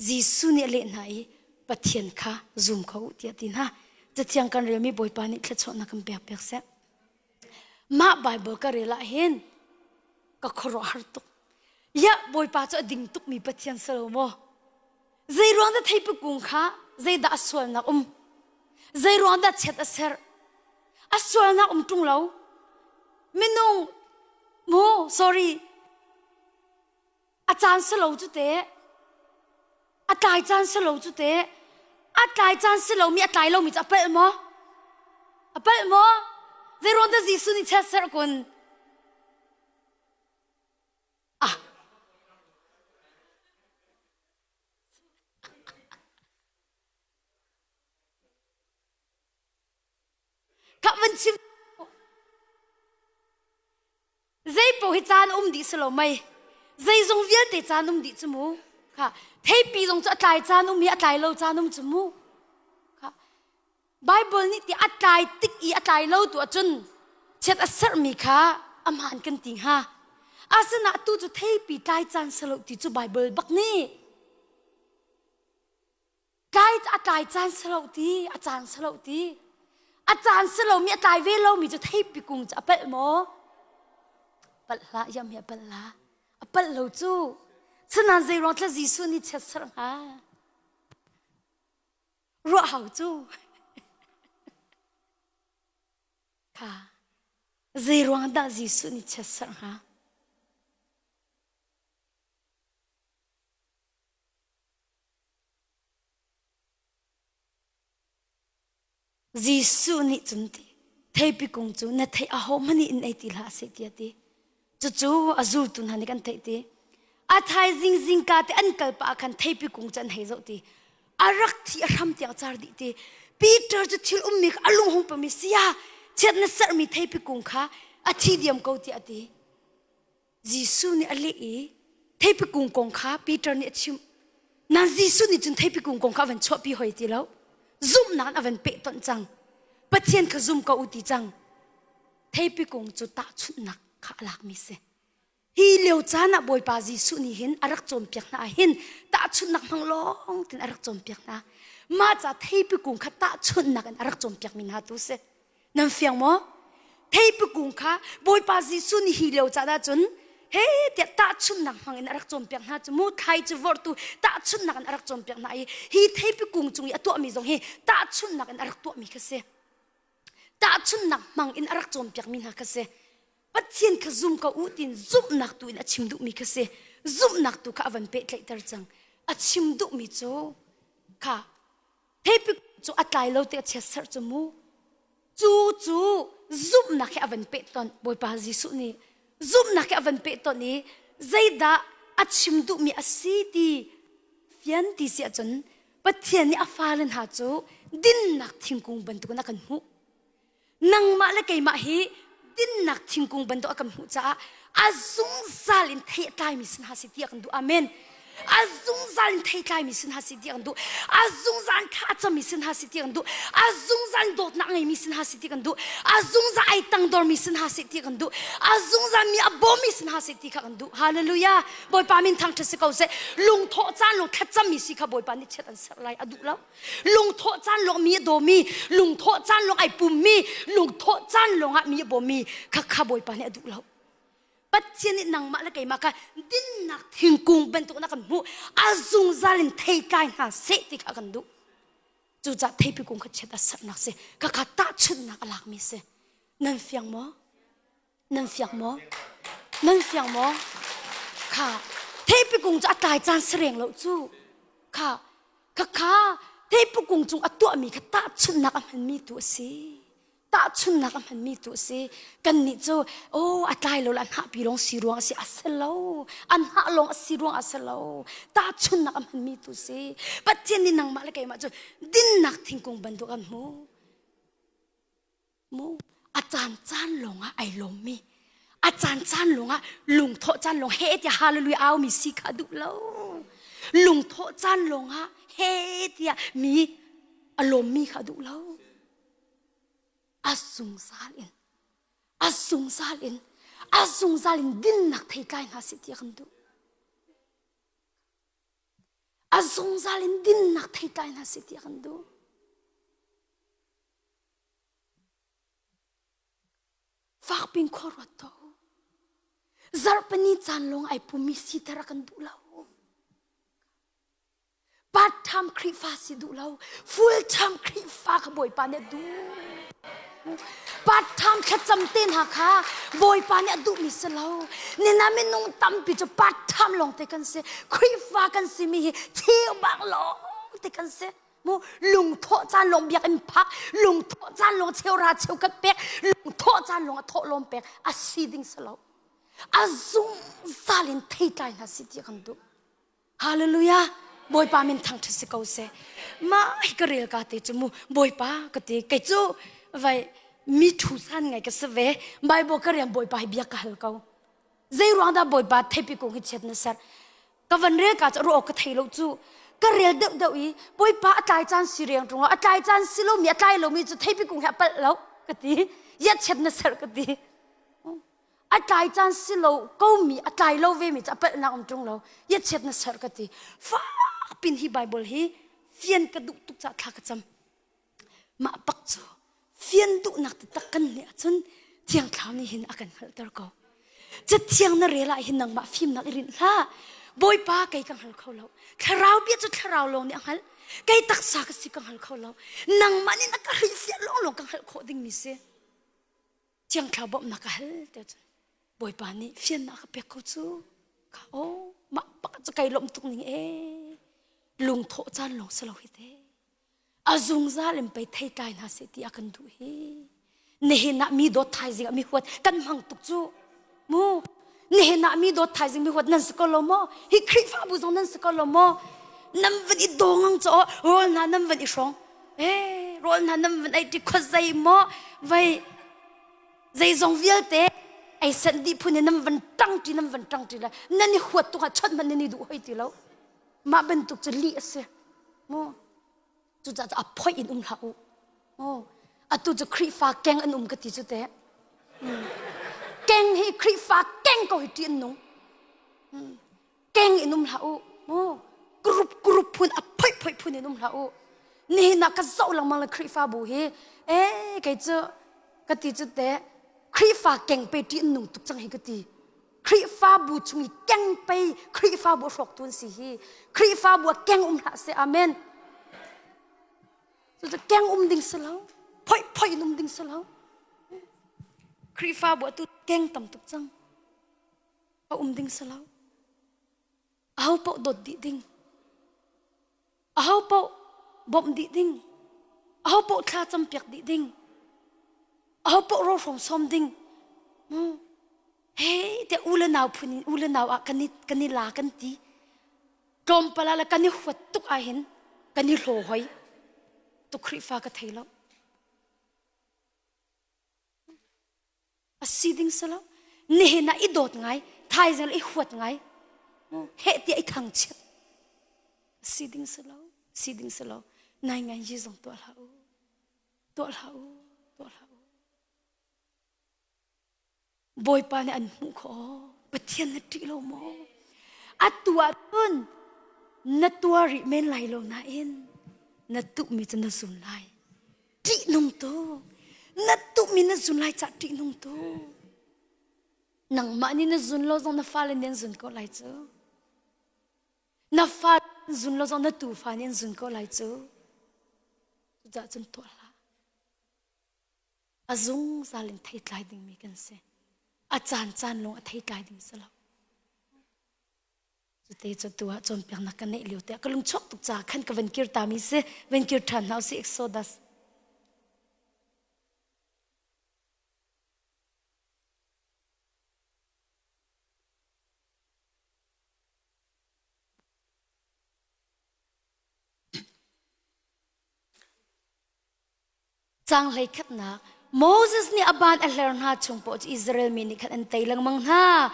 Jesuh nih a leh hna i Pathian kha zum kho u tiah a ti hna. Cathiang kan relmi Bawipa nih thluachuahnak kan pek piak seh. Mah Bible ka rel ah hin ka khuaruahhar tuk. Ya Bawipa cu a ding tukmi Pathian si lo maw? Zei ruang dah theipi kung kha zeidah a sualnak um? Zei ruang dah chiat a ser? A sualnak um ṭung lo. Minung mu sorry A caan si lo cu teh. A tlai caan si lo cu teh. A tlai caan si lomi a tlai lomi cu a palh maw? A palh maw? Zeiruang dah Jesuh nih chiatserh kun? Ah. Kha van chim Zei paoh hi caan um dih si lo mei. Zeizong vialte caan um dih cu mu. Kha theipi zong cu a tlai caan um i a tlai lo caan um cu mu. Kha Bible nih ti a tlai tik i a tlai lo tu ahcun. Chiat a serhmi kha a hmaan kan ti hnga. Asinain atu cu theipi tlai caan si lo ti cu Baibal bak nih tlai a tlai caan si lo ti a caan si lo ti a caan si lomi a tlai ve lomi cu theipi kung cu a palh maw? Palh hlah iam hi a palh la. A palh lo cu. Sinain zei ruang tla Jesuh nih chiat serh hnga? Ruah hau cu. Kha zei ruang dah Jesuh nih chiatserh hnga? Jesuh nih cun ti theipi kung cu na theih ahohmanh nih in ei ti hlah seh tiah ti. Cucu a zultu hna nih kan theih ti. A thaizing zingka te an kal pah ah khan theipi kung cu an hei zoh ti. A rak thi a hram tiang car dih ti. Peter cu thil ummi kha a lung hung pami sia chiat na sermi theipi kung kha a thi diam ko tiah a ti. Jesuh nih a leh i theipi kung kong kha Peter nih a chimh. Nan Jesuh nih cun theipi kung kong kha a van chuahpi hoi ti lo. Zumhnak in a van pehtonh cang. Pathian kha zum ko u ti cang. Theipi kung cu tahchunhnak kha a lakmi si. Hi lio caan ah Bawipa Jesuh nih hin a rak cawnpiak hna ah hin tahchunhnak hmang lawng tin a rak cawnpiak hna. Mah ca theipi kung kha tahchunhnak in a rak cawnpiakmi hna tu si. Nan fiang maw? Theipi kung kha Bawipa Jesuh nih hi lio caan ahcun he tiah tahchunhnak hmang in a rak cawnpiak hna cu mu thlai cu vorhtu tahchunhnak in a rak cawnpiak hna i hi theipi kung cung i a tuahmi zong hi tahchunhnak in a rak tuahmi kha si. Tahchunhnak hmang in a rak cawnpiakmi hna kha si. Pathian kha zum ko u tiin zumhnak tu in a chim duhmi kha si. Zumhnak tu kha a van pehtlaihter cang. A chim duhmi cu kha theipi cu a tlai lo te a chiatserh cu mu. Cu cu zumhnak he a van pehtonh Bawipa Jesuh nih zumhnak he a van pehtonh i zeidah a chim duhmi a si ti fian ti si ahcun Pathian nih a fale hna cu dinnak thingkung bantukin a kan hmuh. Nangmah le keimah hi dinnak thingkung bantuk a kan hmuh caah a zungzal in thei a tlaimi sin hna si ti a kan duh. Amen. A zungzal in thei tlaimi sin hna si ti a kan duh. A zungzal in thla a cami sin hna si ti a kan duh. A zungzal in dawtnak ngeimi sin hna si ti kan duh. A zungzal ai tangdormi sin hna si ti kan duh. A zungzal mi a bawmmi sin hna si ti kha kan duh. Hallelujah. Bawipa min thangṭhat si ko seh. Lungthawh caan lung thlacammi si kha Bawipa nih chiat an serh lai a duh lo. Lungthawh caan lawng mi a dawmi, lungthawh caan lawng ai pummi, lungthawh caan lawngah mi a bawmmi kha kha Bawipa nih a duh lo. Pathian nih nangmah le keimah kha dinnak thingkung bantuk na kan hmuh a zungzal in theitlai hna seh ti kha kan duh. Cucaah theipi kung kha chiat a serhnak si, kha kha tahchunhnak a lakmi si. Nan fiang maw? Nan fiang maw? Nan fiang maw? Kha theipi kung cu a tlai caan si reng lo cu. Kha kha kha theipi kung cung a tuahmi kha tahchunhnak a hmanmi tu a si. Tahchunhnak a hmanmi tu a si. Kannih cu oh a tlai lo le a hnahpi lawng si ruang a si a si lo. A hnah lawng a si ruang a si lo. Tahchunhnak a hmanmi tu a si. Pathian nih nangmah le keimah cu dinnak thingkung bantuk an hmuh. Mu a caan caan lawngah ai lawmmi a caan caan lawngah lungthawh caan lawng he tiah hallelujah aumi si kha duh lo lungthawh caan lawngah he tiah mi a lawmmi kha duh lo a zungzal in a zungzal in a zungzal in dinnak theitlai hna si tiah kan duh a zungzal in dinnak theitlai hna si tiah kan duh Fakpin khua ruat tuah u. Zarhpini caan lawng ai pummi siter a kan duh lo. Part time Khrihfa si duh lo. Full time Khrihfa kha Bawipa nih a duh. Part time thlacam te hna kha Bawipa nih a duhmi si lo. Nina minung tampi cu part time lawng te kan si. Khrihfa kan simi hi cheu bang lawng te kan si. Mu lungthawh caan lawng biakinn phak, lungthawh caan lawng cheura cheukhat pek, lungthawh caan lawng a thawh lawm pek a si ding si lo. A zungzal in theitlai hna si ti kan duh. Hallelujah. Bawipa min thangṭhat si ko seh. Mah hi ka rel ka te cu mu Bawipa ka ti kei cu vai mi thu san ngai ka si ve. Bible ka rian Bawipa hi bia ka hal ko. Zei ruang dah Bawipa theipi kung hi chiat na ser? Ka van rel ka cu ruah awk ka thei lo cu. Ka rel deuh deuh i Bawipa a tlai caan si riang ṭung a tlai caan si lomi a tlai lomi cu theipi kung he a palh lo. ka ti. Iatchiat na serh ka ti. A tlai caan si lo ko mi a tlai lo ve mi cu a palhnak um ṭung lo. Iatchiat na serh ka ti. Fak pin hi Bible hi fian ka duh tuk caah thla ka cam. Mah pak cu fian duhnak taktak kan nih ahcun Thiang Thlarau nih hin a kan hngalhter ko. Cathiang na rel ah hin nangmah fimnak i rinh hlah. Bawipa kei ka hngal kho lo. Thlarau bia cu thlarau lawng nih a hngalh. Kei taksa ka si ka hngal kho lo. Nangmah nih na ka hrilhfiah lawnglawng ka hngalh khawh dingmi si. Thiang Thlarau bawmhnak ka hal te cun Bawipa nih fiannak ka pek ko cu. Ka oh mah pakhat cu kai lawmh tuk ning ee. Lungthawh caan lawng si lo hi te. A zungzal in pei theitlai hna seh ti a kan duh hi. Nihin ah mi dawt thaizing ah mi huat kan hmang tuk cu. Mu nihin ah mi dawt thaizing mi huat nan si ko lo maw? Hi Khrihfabu zong nan si ko lo maw? Nan van i daw ngang cho rawl hna nan van i hrawng. Eh rawl hna nan van ei ti khuazei maw vai zeizong vialte ei sanh dih phun in nan van ṭang ṭi nan van ṭang ṭi le nan i huat tuk ah chawnh hmanh nan i duh hoi ti lo. Mah bantuk cu lih a si. Mu cucaah a phoih in um hlah u. Oh, atu cu Khrihfa keng an um ka ti cu teh. Keng hi Khrihfa keng ko hi ṭih an nung. Keng in um hlah u. Mu group group phun a phoih phoih phun in um hlah u. Nihin ah ka zoh lengmang le Khrihfabu hi eh kei cu ka ti cu teh Khrihfa keng pe ṭih an nung tuk cang hi ka ti. Khrihfabu chung i keng pei Khrihfabu a hrawktu an si hi. Khrihfabu ah keng um hlah seh. Amen. Cucu keng um ding si lo. Phoih phoih in um ding si lo. Khrihfabu atu keng tam tuk cang. A um ding si lo. Aho paoh dawt dih ding. Aho paoh bawmh dih ding. Aho paoh thla campiak dih ding. Aho paoh rawhrawm sawm ding. Hmm. Hei te u le nau phun in u le nau ah kan i kan i la kan ti. Tlawmpal ah le kan i huat tuk ahhin kan i hlaw hoi. Tu Khrihfa ka thei lo. A si ding si lo. Nihin ah i dawt ngai, thaizing i huat ngai. Heh tiah i thangchiat. A si ding si lo. Si ding si lo. Nai ngai yi zong tuah hlah u. Tuah hlah u. Tuah hlah u. Bawipa nih an hmuh khawh. Pathian na ṭih lo maw? Atu ah cun na tuar rih men lai lo nain na tuhmi cu na zun lai. Ṭihnung tuk. Na tuhmi na zun lai cah ṭihnung tuk. Nangmah nih na zun lo zong na fale nih an zun ko lai cu. Na fa zun lo zong na tufa nih an zun ko lai cu. Cucaah cun tuah hlah. A zungzal in theitlai dingmi kan si. A caancaan lawng a theitlai ding si lo. Cute cu tu ah cawnpiaknak ka neih lio te ka lung chuak tuk caah khan ka van kir ta mi si van kir ṭhan hna usih Exodus. Caang hleikhatnak Moses nih a ban a hler hna chung paoh cu Israel mi nih khan an tei lengmang hna.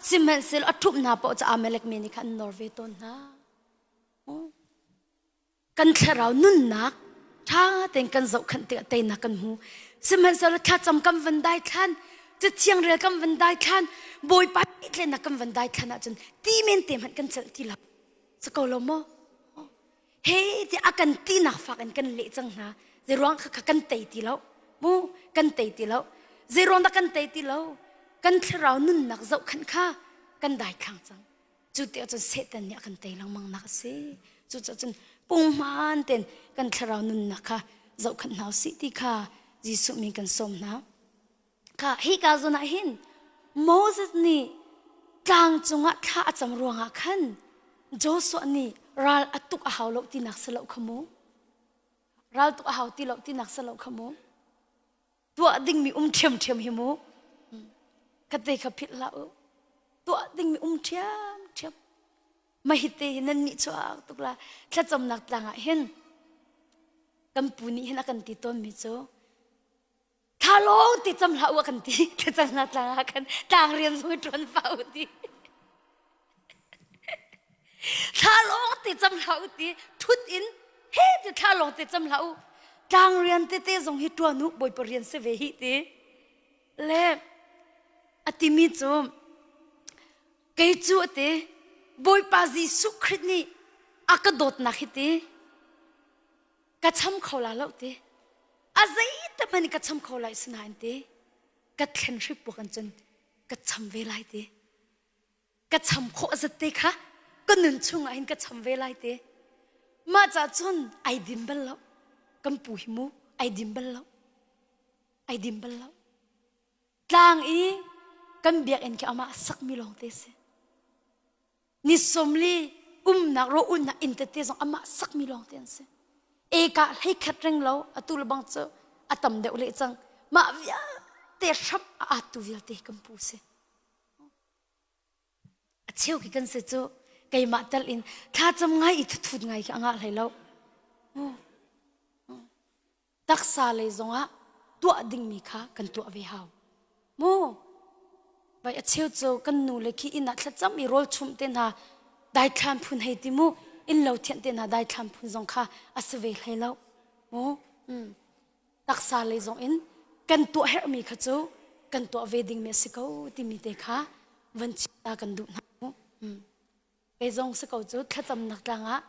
Sihmanhsehlaw a ṭhumh hna paoh cu Amalek mi nih khan an nor ve tawn hna. Kan thlarau nunnak ṭha tein kan zohkhanh tikah teinak kan hmu. Sihmanhsehlaw thlacam kan van daithlan, cathiang rel kan van daithlan, Bawipa tlenak kan van daithlan ahcun ti men te hmanh kan celh ti lo. Si ko lo maw? He ti a kan tinak fak in kan leh cang hna. Zeiruang kha kha kan tei ti lo. Mu kan tei ti lo. Zeiruang dah kan tei ti lo? Kan thlarau nunnak zohkhanh kha kan daithlang cang. Cu ti ahcun Satan nih a kan tei lengmang nak a si. Cucaah cun punghman tein kan thlarau nunnak kha zohkhanh hna usih ti kha Jesuh min kan sawm hna. Kha hika zawn ah hin Moses nih tlang cungah thla a cam ruangah khan Joshua nih ral a tuk a hau lo tinak si lo kha mu. Ral tuk a hau ti lo tinak si lo kha mu. Tuah dingmi um ṭhiamṭhiam hi mu. Kate kha philh hlah u. Tuah dingmi um ṭhiamṭhiam. Mahite hi nan nih chuak tuk la thlacamnak tlang ah hin kan pu nih hin a kan ti tawnmi cu Tha lawng ti cam hlah u a kan ti. Thlacamnak tlang ah khan tlang rian zong i ṭuan fa u ti. Thla lawng ti cam hlah u ti. Ṭhut in he ti thla lawng ti cam hlah u. Tlang rian tete zong hi ṭuan u Bawipa rian si ve hi ti. Le a timi cu kei cu a ti Bawipa Jesuh Khrih nih a ka dawtnak hi ti ka cham kho la lo ti. A zei te hmanh in ka cham kho lai sinain ti ka thlen hrip buak in cun ka cham ve lai ti. Ka cham khawh zat te kha ka nun chungah hin ka cham ve lai te. Mah ca cun ai dim bal lo. Kan pu hi mu ai dim bal lo. Ai dim bal lo. Tlang i kan biakinn khi amah sakmi lawng te si. Ni sawmli umnak ro unnak inn tete zong amah sakmi lawng te an si. Eka hlei khat ring lo atu le bang cu a tam deuh leh cang. Mah vialte hram a at tu vialte kan pu si. A cheu khi kan si cu keimah tal in thlacam ngai i thuthut ngai khi a ngah hlei lo. Taksa lei zongah tuah dingmi kha kan tuah ve hau. Mu vai a cheu cu kan nu le khi inn ah thlacam i rawl chumh te hna daithlan phun hei ti mu inn lo thianh te hna daithlan phun zong kha a si ve hlei lo. Mu taksa lei zong in kan tuah herhmi kha cu kan tuah ve dingmi a si ko timi te kha van chim kan duh hna. Kei zong si ko cu thlacamnak tlang ah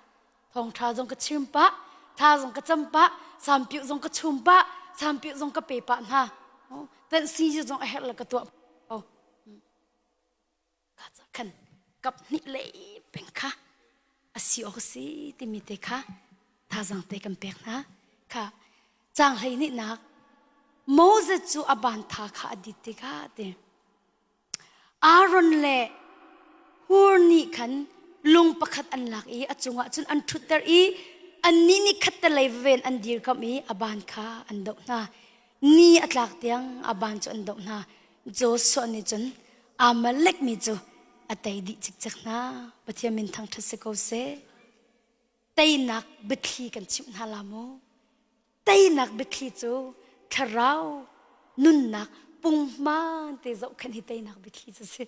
thawngṭha zong ka chim pah, thla zong ka cam pah, sampiuh zong ka chum pah, sampiuh zong ka pe pah hna. Tanh si zong a herh le ka tuah ko. Ka ca khan kap hnih lei peng kha a si awk a si timi te kha thazang te kan pek hna. Kha caang hlei nih nak Moses cu a ban tha kha a dit tikah ti Aaron le Hur nih khan lung pakhat an lak i a cungah cun an ṭhutter i annih nih khattelei ven an dirkamh i a ban kha an doh hna. Ni a tlak tiang a ban cu an doh hna. Joshua nih cun Amalek mi cu a tei dih cikcek hna. Pathian min thangṭhat si ko seh. Teinak biathli kan chimh hna la maw? Teinak biathli cu thlarau nunnak punghman te zohkhenh hi teinak biathli cu si.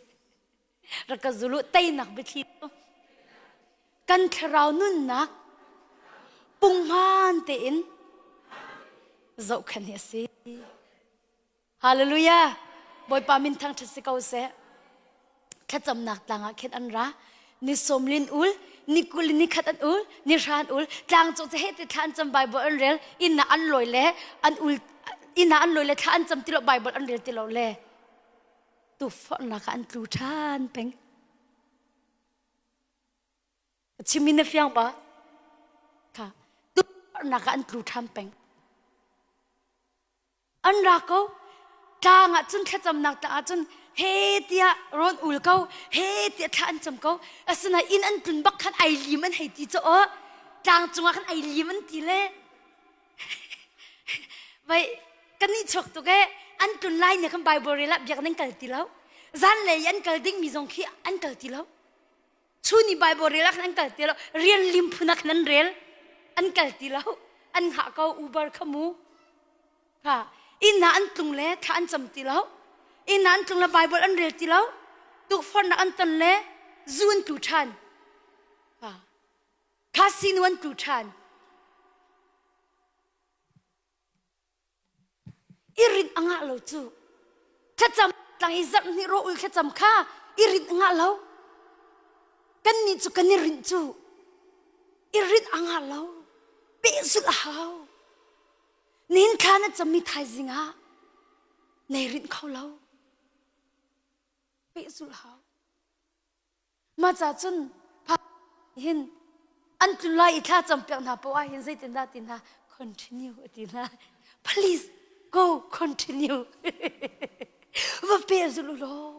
Rak ka zul u teinak biathli cu kan thlarau nunnak punghman tein zohkhenh hi a si. Hallelujah! Bawipa min thangṭhat si ko seh. Thlacamnak tlang ah khin an ra. Ni sawmlin ul, ni kul ni khat an ul, ni hra an ul. Tlang cung cu heh ti thla an cam Bible an rel. Inn ah an lawi le an ul inn ah an lawi le thla an cam ti lo Bible an rel ti lo le tuforhnak ah an tlu ṭhan peng. Chim in na fiang ba? Kha tuforhnak ah an tlu ṭhan peng. An ra ko. Tlang ah cun thlacamnak tlang ah cun he tiah rawn ul ko, he tiah thla an cam ko. Asinain inn an tlun bak khan ai lim an hei ti cu aw. Tlang cungah khan ai lim an ti le. Vai kan nih chuak tuk ee. An tlun lai ne khan Bible rel ah biakinn an kal ti lo. Zanlei an kal dingmi zong khi an kal ti lo. Chun i Bible rel ah khan an kal ti lo. Rian lim phun ah khan an rel. An kal ti lo. An hngah ko Uber kha mu. Kha inn ah an tlung le thla an cam ti lo. Inn ah an tlung le Bible an rel ti lo. Tukforhnak an ton le zu an tlu ṭhan. Kha kha sinu an tlu ṭhan. I rinh a ngah lo cu. Thlacam tlang i zarh hnih rawh ul thlacam kha i rinh a ngah lo. Kannih cu kan i rinh cu. I rinh a ngah lo. Pehzulh a hau. Nihin thla na cammi thaizing ah nei rinh kho lo. Pehzulh hau. Mah ca cun hin an tlun lai i thla campiak hna poah ah hin zeitindah ti hna continue a ti hna. Please go continue. Va pehzulh u law.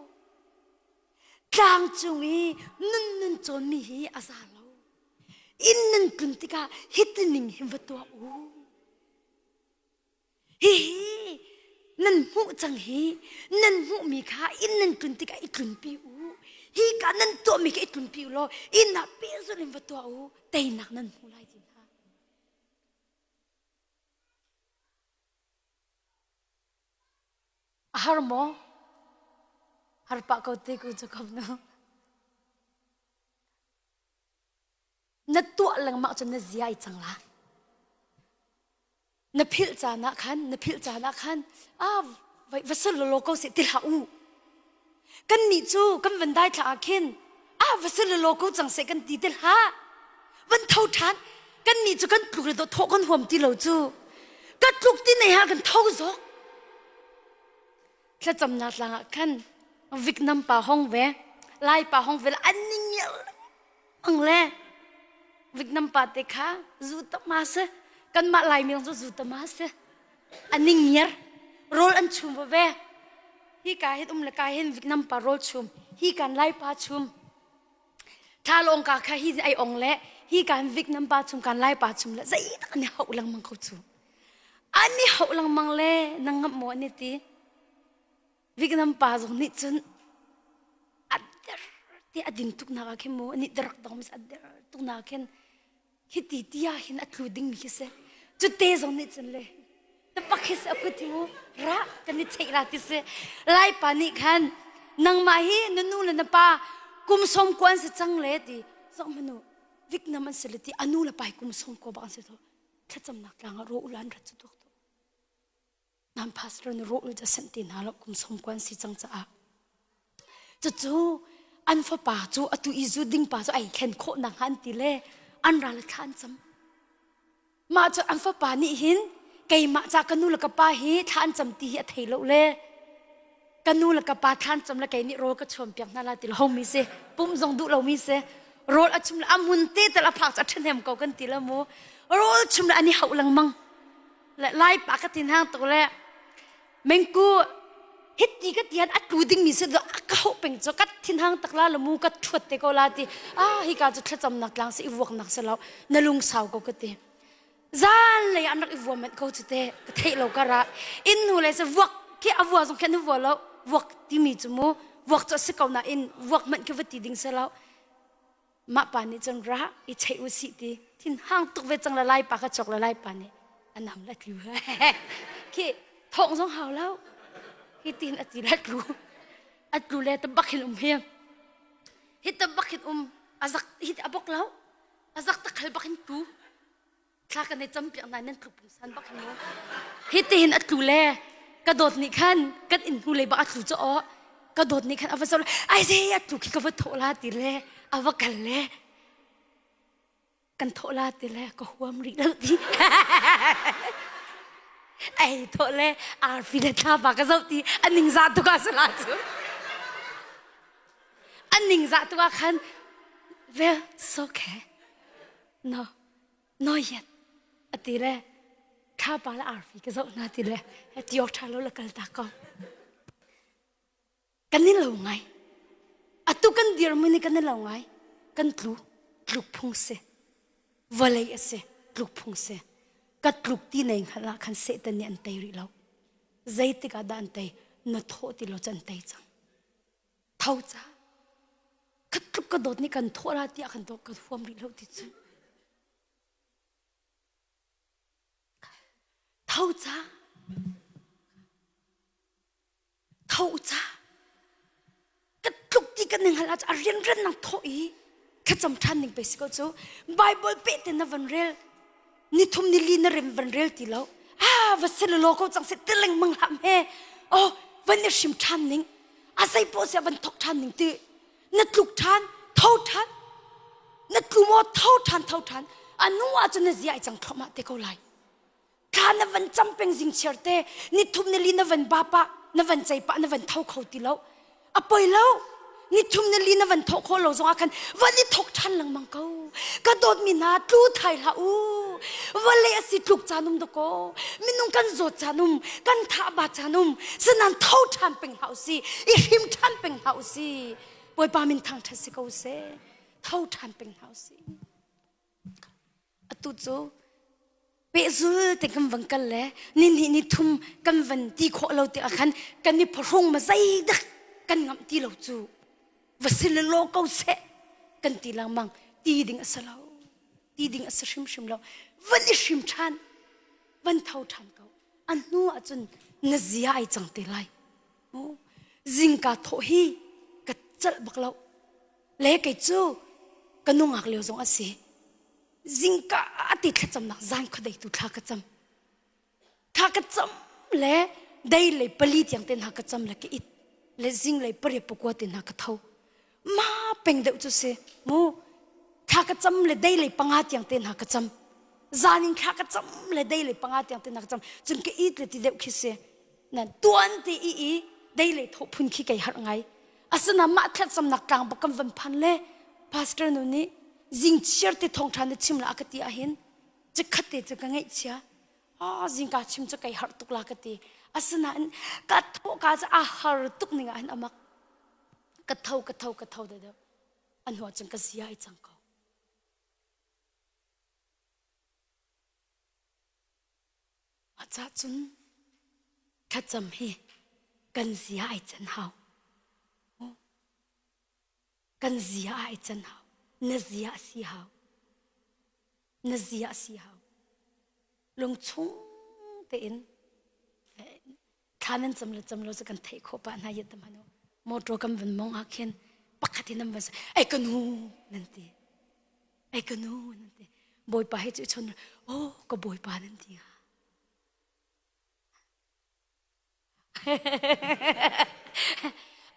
Tlang cung i nun nun cawnmi hi a za lo. Inn nan tlun tikah hiti ning hin va tuah u. Hihi nan hmuh cang hi nan hmuhmi kha inn nan tlun tikah i tlunpi u. Hi ka nan tuahmi kha i tlunpi u law inn ah pehzulh in va tuah u. Teinak nan hmu lai ti hna. A har maw? Har pah ko te ku Jacob nu. Na tuah lengmang cun na zia ai cang la. Na philh caan ah khan, na philh caan ah khan, ah va sal law ko seh ti hlah u. Kannih cu kan van dai thla ah khin, ah va sal law ko cang seh kan ti ti hlah. Van tho ṭhan, kannih cu kan tluk le dawh thawh kan huam ti lo cu. Ka tluk ti nei ha kan tho zawk. Thlacamnak tlang ah khan Vietnam pa hong ve, Lai pa hong ve an ni ngial ang le Vietnam pa te kha zu tama se kanmah Laimi cu zu tama se an ni ngiar rawl an chum ve ve hi ka hin um le ka hin Vietnam pa rawl chum hi kan Lai pa chum tha lawng ka kha hi ai ong le hi kan Vietnam pa chum kan Lai pa chum le zei tak an i hauh lengmang ko cu an i hauh lengmang le nang ngamh maw an i ti Vietnam pa zong nih cun a der te a din tuk nak ah khin mu ani darak dong mis a der tuk nak khin hiti tia hin a tlu ding mi khi si cu te zong nih cun le tapak hi si a kut hi mu ra kan i cheih la ti si lai pa nih khan nangmah hi na nu le na pa kum som kuan si cang le ti zong manu Vietnam an si le ti anu le pa hi kum som ko bak an si to thlacamnak tlang ah ro ulan rat cu tuk Nan pastor na rawh da sanh te hna lo kum som kuan si cang caah. Cucu an fapa cu atu i zu ding pa cu ai thlen khawh nak hnga an ti le an ral thla an cam. Mah cu an fapa nih hin keimah ca ka nu le ka pa hi thla an cam ti hi a thei lo le ka nu le ka pa thla an cam le kei nih rawl ka chuam piak hna la ti lo mi si pum zong duh lo mi si rawl a chum le a mun te tal a phak cu a ṭhahnem ko kan ti la mu rawl chum le an i hauh lengmang le lai pa ka tin hang tuk le mengku hiti ka tian a tlu ding mi si do a ka hauh peng cho ka thin hang tak la mu ka thuat te ko la ti ah hi ka chu thlacam nak tlang si i vuak nak se lo na lung sau ko ka ti zan le an rak i vuam met ko chu te ka theih lo ka ra in nu le se vuak khi a vua zong khen vua lo vuak ti mi chu mu vuak cho si ko na in vuak man khi va ti ding se lo Mah pa nih cun ra i cheih u sih ti thin hang tuk ve cang la lai pa kha chok la lai pa nih a nam la tlu khi thong zong hau lo hi tin a ti la tlu a tlu le ta bak hin um hi hi ta bak hin um a zak hi a bok lo a zak ta khal bak hin tu thla kan i campiak nain nan tluk pungsan bak hin mu hi tihin a tlu le ka dawt nih khan kan inn hnu lei bak a tlu cu aw ka dawt nih khan a va zoh ai ze a tlu khi ka va thawh la ti le a va kal le kan thawh la ti le ka huam rih lo ti ai thawh le arfi le thlapa ka zoh ti a ningzah tuk ah sala cu a ningzah tuk ah khan well so okay no Noyet a ti le thlapa le arfi ka zoh hna ti le tiok ṭha lo le kal ta ko. Kan i lo ngai. Atu kan dirhmun hi kan i lo ngai. Kan tlu, tluk phung si. Vawlei a si, tluk phung si. Ka tluk ti nei hngalh ah khan Satan nih an tei rih lo. Zeitik ah dah an tei? Na thawh ti lo cu an tei cang. Tho ca. Ka tluk ka dawt nih kan thawh la tiah kan dawt ka huam rih lo ti cu. Tho ca. Tho ca. Ka tluk ti kan ning hal ah a rianrian nang thawh i thlacam ṭhan ning pe si ko cu. Bible pe te na van rel. Nithum ni li na rem van rel ti lo. Ah va se lo ko cang se tileng mang hlah me. Oh van i hrim ṭhan ning. A zei poh sia van thok ṭhan ning ti. Na tluk ṭhan, tho ṭhan. Na tlu maw tho ṭhan tho ṭhan. A nu ah cun na zia ai cang thluahmah te ko lai. Thla na van cam peng zing chiar te ni thum ni li na van ba pah na van cei pah na van tho kho ti lo. A poi lo. Ni thum ni li na van thawh khawh lo zong ah khan van i thok ṭhan lengmang ko. Ka dawtmi hna tlu thai hlah u. Vawlei a si tluk caan um dakaw. Minung kan zawt caan um, kan thah ba caan um. Sinan tho ṭhan peng hlah u si. I hrim ṭhan peng hlah u si. Bawipa min thangṭhat si ko seh. Tho ṭhan peng hlah u si. Atu cu pehzul te kan van kal le ni hnih ni thum kan van ti khawh lo tikah khan kan i phahrung ma zeidak kan ngamh ti lo cu va si le law ko seh kan ti lengmang ti ding a si lo ti ding a si hrimhrim lo van i hrim ṭhan van tho ṭhan ko a hnu ahcun na zia ai cang te lai zingka thawh hi ka celh bak lo le kei cu ka nungak lio zong a si zingka ati thlacamnak zan khuadei tu thla ka cam. Thla ka cam le dei lei pali tiang te hna ka cam le ka it le zing lei pariat pakua te hna ka tho. Ma peng deuh cu si mu thla ka cam le dei lei panga tiang te hna ka cam. Zan in thla ka cam le dei lei panga tiang te hna ka cam. Cun ka it le ti deuh khi si. Nan tuan te i i dei lei tho phun khi kei harh ngai. Asina mah thlacamnak tlang bak kan van phan le pastor nu nih zing chiar te thawngṭha na chim la a ka ti ahhin cikhat te cu ka ngaihchia. Ah zingka chim cu kei harh tuk la ka ti. Asinain ka thawh ka cu a har tuk ning ah hin amak. Ka tho ka tho ka tho deuh. A hnu cun ka zia ai cang ko. A ca cun thlacam hi kan zia ai can hau. Kan zia ai can hau. Na zia a si hau. Na zia a si hau. Lungchung tein thla nan cam le cam lo cu kan theih khawh pah hna yet tam hanu. Motor kan van mong ah khin pakhat in nan van ai ka nu nan ti. Ai ka nu nan ti. Bawipa he cu chon oh ka bawipa nan ti hnga.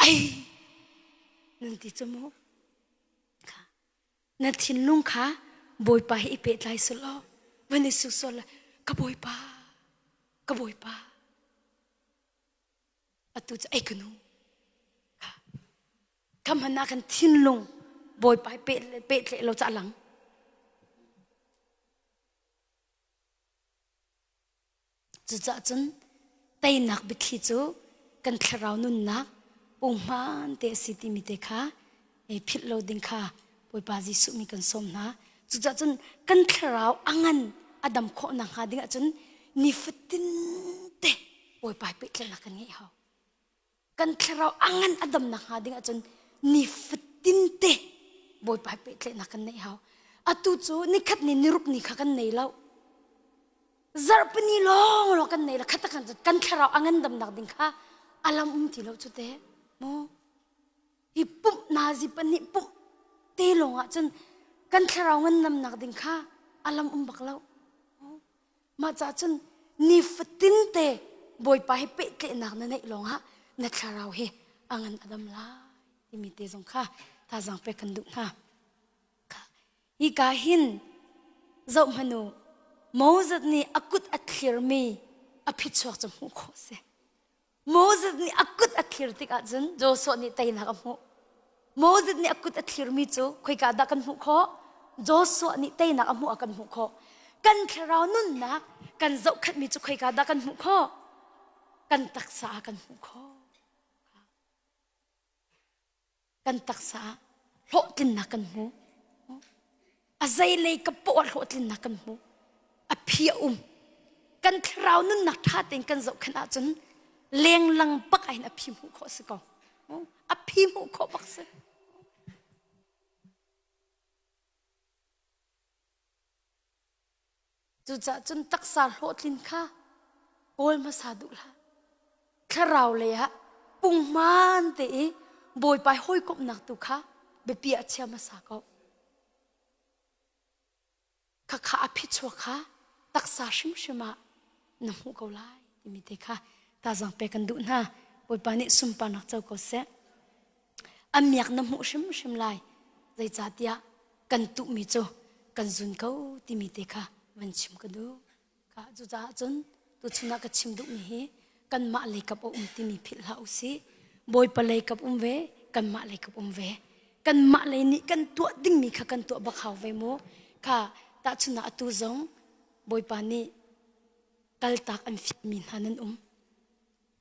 Ai nan ti cu mu. Na thinlung kha Bawipa he i pehtlai selaw van i su sual ka Bawipa ka Bawipa atu cu ei ka nu Kham hman ah kan thinlung Bawipa he pehtlaih lo ca lang. Cucaah cun teinak biathli cu kan thlarau nunnak punghman te a si timi te kha philh lo ding kha Bawipa Jesuh mi kan sawm hna. Cucaah cun kan thlarau a ngan a dam khawh nakhnga ding ahcun nifatin te Bawipa he pehtlaihnak kan ngeih hau. Kan thlarau a ngan a dam nakhnga ding ahcun nifatin te Bawipa he pehtlaihnak kan neih hau. Atu cu nikhat ni niruk ni kha kan nei lo. Zarhpini lawng lawng kan nei lo. Khat kan kan thlarau a ngan dam nak ding kha alam um ti lo cu te. Mu hi pumh nazi pahnih pumh te lawng ah cun kan thlarau ngan dam nak ding kha alam um bak lo. Mah ca cun nifatin te Bawipa he pehtlaihnak na neih lawngah na thlarau hi a ngan a dam lai timi te zong kha thazaang pek kan duh hna. Hika hin zoh hmanh u Moses nih a kut a thlirmi a phichuak cu hmuh khawh a si. Moses nih a kut a thlir tikah cun Joshua nih teinak a hmuh. Moses nih a kut a thlirmi cu khoika dah kan hmuh khawh? Joshua nih teinak a hmuh ah kan hmuh khawh. Kan thlarau nunnak kan zohkhenhmi cu khoika dah kan hmuh khawh? Kan taksa ah kan hmuh khawh. Kan taksa ah hlawhtlinnak kan hmu. A zeilei ka poah hlawhtlinnak kan hmu. A phi a um. Kan thlarau nunnak ṭha tein kan zohkhenh ahcun lenglang bak ah hin a phi hmuh khawh a si ko. A phi hmuh khawh bak si. Cucaah cun taksa hlawhtlin kha kawl hmasa duh hlah. Thlarau lei ah punghman te i Bawipa hawikomhnak tu kha biapi ah chia hmasa ko. Khakha a phichuak kha taksa hrimhrim ah na hmuh ko lai timi te kha tazang pe kan duh hna. Bawipa nih sunparnak co ko seh. A miak na hmuh hrimhrim lai. Zeicahtiah kan tuhmi cu kan zun ko timi te kha van chim ka duh. Ka cucaah cun tuchun ah ka chim duhmi hi kanmah leikap a um timi philh hlah usih. Bawipa leikap um ve, kanmah leikap um ve. Kanmah lei nih kan tuah dingmi kha kan tuah bak hau ve mu. Kha tahchun ah atu zong Bawipa nih kaltak an fialmi hna nan um.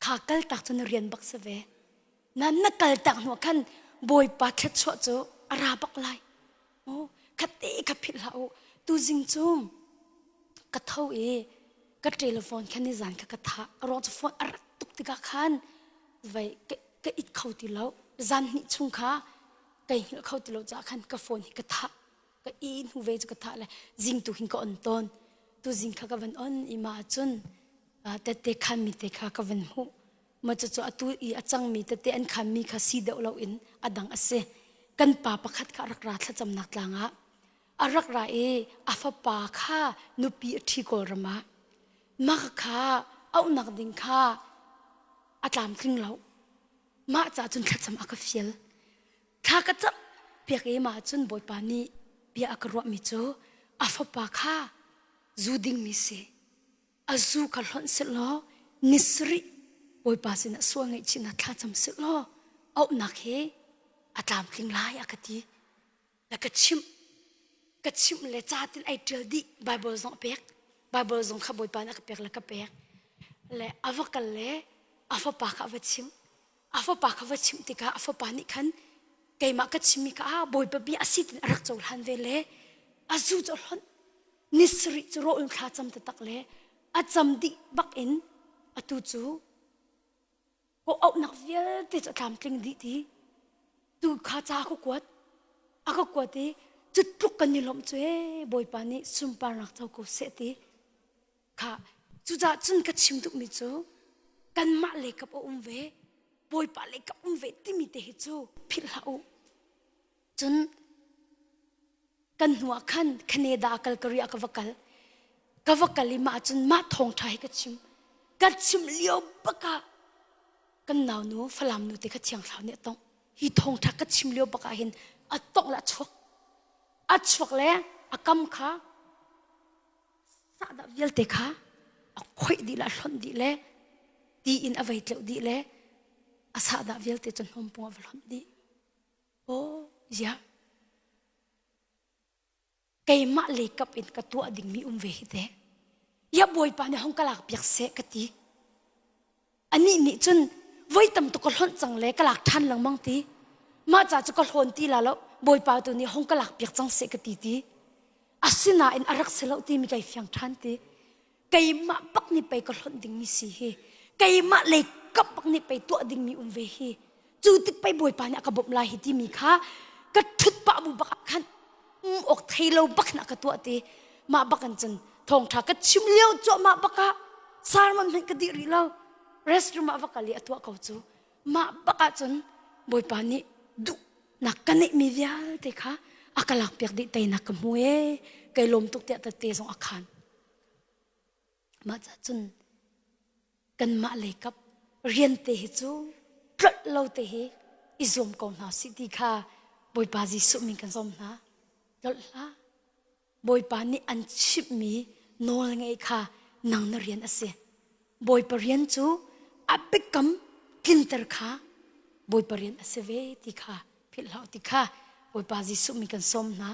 Kha kaltak cu na rian bak si ve. Na na kaltak hnu khan Bawipa thluachuah cu a ra bak lai. Oh, khatte kha philh hlah u. Tuzing cu ka tho i ka telephone khan ni zan kha ka thah. A ruang cu phone a rat tuk tikah khan vai ka, ka it kho ti lo. Zan hnih chung kha kai hngilh kho ti lo caah khan ka phone hi ka thah. Ka i hnu ve cu ka thah le zing tu hin ka on tawn. Tuzing kha ka van on i ma cun tette khanmi te kha ka van hmuh. Ma cucu atu i a cangmi tete an khanmi kha si deuh loin a dang a si. Kan pa pakhat kha a rak ra thlacamnak tlang ah a rak ra i a fapa kha nupi a ṭhi Kawlram ah. Mah kha auhnak ding kha a tlamtling lo. Mah ca cun thlacam a ka fial. Thla ka cam piak i mah cun Bawipa nih bia a ka ruahmi cu a fapa kha zu dingmi si. A zu kha hlonh sehlaw ni sarih Bawipa sinah sual ngaihchihnak thlacam sehlaw auhnak hi a tlamtling lai a ka ti. Na ka chimh. Ka chimh le ca tin ai ṭial dih. Bible zong a pek. Bible zong kha Bawipa nih a ka pek le ka pek. Le a va kal le a fapa kha a va chimh. A fapa kha va chimh tikah a fapa nih khan keimah ka chimmi kha ah Bawipa bia a si tin a rak cohlan ve le a zu cu a hlonh. Ni sarih cu rawl thla cam taktak le a cam dih bak in atu cu ko auhnak vialte cu a tlamtling dih ti tu kha ca ka kuat a ka kuat i cu tluk kan i lawmh cu ee Bawipa nih sunparnak co ko seh ti Kha cucaah cun ka chim duhmi cu kanmah lei kap a um ve, Bawipa lei kap um ve timi te hi cu philh hlah u. Cun kan hnu ah khan Canada ah Calgary ah ka va kal. Ka va kal i mah cun mah thawngṭha hi ka chim. Ka chim lio bak ah kan naunu Falam nu te kha Thiang Thlarau nih a tongh. Hi thawngṭha ka chim lio bak ah hin a tongh le a chuak. A chuak le a kam kha Sahdah vialte kha a khoih dih le a hlonh dih le ti in a vei tleuh dih le a sahdah vialte cu hnawmpung a va hlonh dih. Aw, ziah. Keimah lei kap in ka tuah dingmi um ve hi teh. Ya Bawipa nih hong ka lak piak seh ka ti. Anih nih cun voi tam tuk ka hlonh cang le ka lak ṭhan lengmang ti. Mah ca cu ka hlawn ti la lo. Bawipa tu nih hong ka lak piak cang seh ka ti ti. Asinain a rak si lo timi kai fiang ṭhan ti. Keimah bak nih pei ka hlonh dingmi si hi. Keimah lei kap bak nih pei tuah dingmi um ve hi. Cu tik pei Bawipa nih a ka bawmh lai hi timi kha ka ṭhut pah bu bak ah khan um awk thei lo bak na ka tuah ti. Mah bak in cun thawngṭha ka chim lio cuahmah bak ah sermon hmanh ka dih rih lo. Restroom ah va kal i a tuah ko cu. Mah bak ah cun Bawipa nih duhnak ka neihmi vialte kha a ka lakpiak dih teinak ka hmu ee. Kai lawm tuk tiah tette zong a khan. Mah cah cun kanmah lei kap rian te hi cu tlolh lo te hi i zuam ko hna sih ti kha Bawipa Jesuh min kan sawm hna. Tlolh hlah. Bawipa nih an chimhmi nawl ngei kha nang na rian a si. Bawipa rian cu a biakam tlinter kha Bawipa rian a si ve ti kha philh hlah ti kha Bawipa Jesuh min kan sawm hna.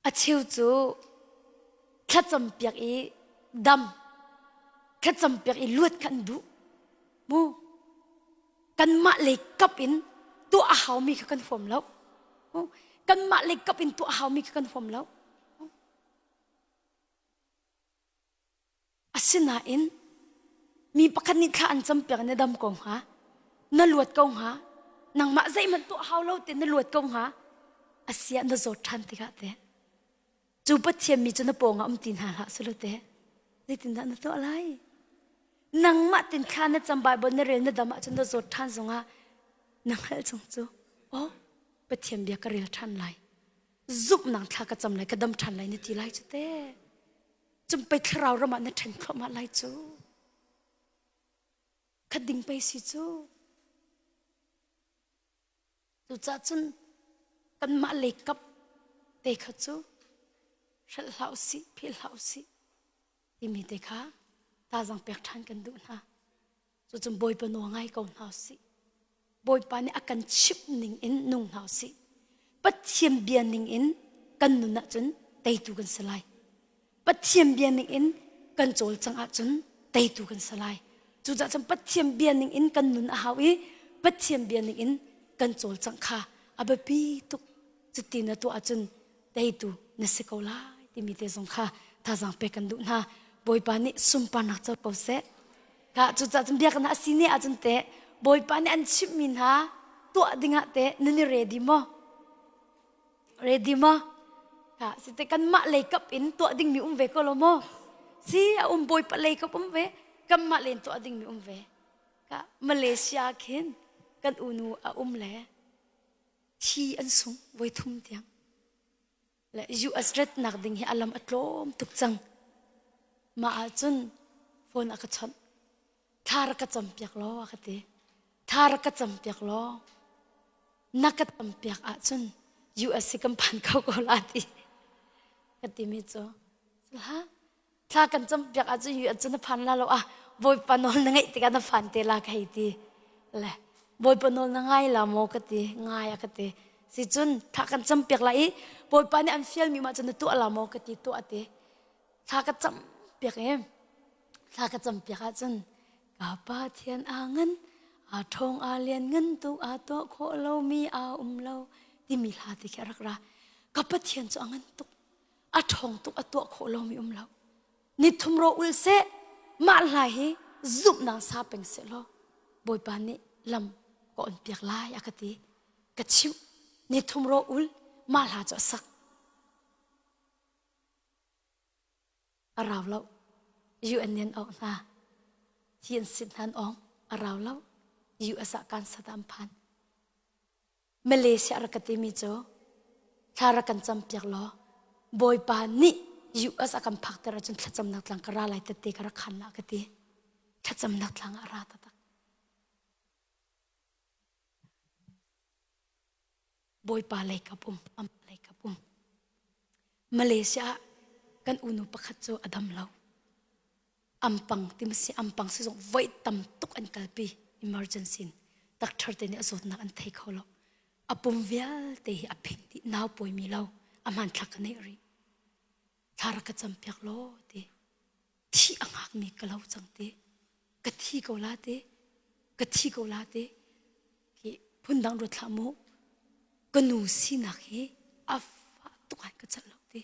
A cheu cu thlacam piak i dam, thlacam piak i luat kha an duh. Mu kanmah lei kap in tuah a haumi kha kan huam lo. Kanmah lei kap in tuah a haumi kha kan huam lo. Asinain mi pakhat nih thla an campiak na dam ko hnga, na luat ko hnga, nangmah zeihmanh tuah hau lo te na luat ko hnga. Asiah na zawt ṭhan tikah teh cu Pathian mi cu na pawng ah um ti hna hlah sulaw teh zeitindah na tuah lai? Nangmah tin thla na cam Bible na rel na dam ahcun na zawt ṭhan zongah na hngalh chung cu oh Pathian bia ka rel ṭhan lai zumhnak thla ka cam lai ka dam ṭhan lai na ti lai cu teh. Cumpei thlarau ram ah na ṭhen thluahmah lai cu. Khat ding pei si cu. Cucaah cun kanmah lei kap te kha cu hrelh hlah usih, philh hlah usih timi te kha tazang pek ṭhan kan duh hna. Cucun Bawipa nawl ngai ko hna usih. Bawipa nih a kan chimh ning in nung hna usih. Pathian bia ning in kan nun ahcun teitu kan si lai. Pathian bia ning in kan cawlcangh ahcun teitu kan si lai. Cucaah cun Pathian bia ning in kan nun a hau i Pathian bia ning in kan cawlcangh kha a biapi tuk. Cuti na tuah ahcun teitu na si ko lai timi te zong kha thazaang pek kan duh hna. Bawipa nih sunparnak co ko seh. Ka cucaah cun biakinn ah a si ne ahcun teh Bawipa nih an chimhmi hna tuah dingah teh nan i ready maw? Ready maw? Ka si te kanmah lei kap in tuah dingmi um ve ko lo maw? Si a um Bawipa lei kap um ve kanmah len tuah dingmi um ve. Ka Malaysia khin kan unu a um le thi an sung voi thum tiang. Le US ratnak ding hi a lam a tlawm tuk cang. Mah ahcun phone a ka chawnh. Thla rak ka campiak law a ka ti. Thla rak ka campiak law na ka campiak ahcun US hi kan phan kho ko la ti. Ka timi cu hlah thla kan campiak ahcun US cu na phan la lo ah Bawipa nawl na ngeih tikah na phan te la ka hei ti. Le Bawipa nawl na ngai la maw ka ti ngai a ka ti. Si cun thla kan campiak la i Bawipa nih an fialmi mah cun na tuah la maw ka ti tuah ti. Thla ka cam piak i thla ka cam piak ahcun ka Pathian aa ngan aa ṭhawng aa lian ngan tuk aa tuah khawh lomi aa um lo timi hla ti khi a rak ra. Ka Pathian cu a ngan tuk a ṭhawng tuk a tuah khawh lomi um lo. Ni thum ro ul seh mah hla hi zumhnak sa peng seh law Bawipa nih lam ka on piak lai a ka ti. Ka chimh ni thum ro ul mah hla cu a sak. A rau lo. UN nih an auh hna. Hi an sit hna an ong. A rau lo. US ah kan sat an phan. Malaysia rak ka timi cu thla rak kan campiak law Bawipa nih US a kan phakter ahcun thlacamnak tlang ka ra lai tette ka rak khan la ka ti. Thlacamnak tlang ah a ra taktak. Bawipa lei kap um, am lei kap um. Malaysia ah kan unu pakhat cu a dam lo. Ampang ti si ampang si zong voi tam tuk an kalpi emergency in. Doctor te nih a zawtnak an thei kho lo. A pum vialte hi a phing dih nau pawimi lo a hmanthlak ka neih rih. Thla rak ka cam piak law ti. Thi a ngakmi ka lo cang ti. Ka thi ko la ti. Ka thi ko la ti. Hi phundang ruat hlah mu. Ka nu sinak hi a fah tuk ai ka chalh lo ti.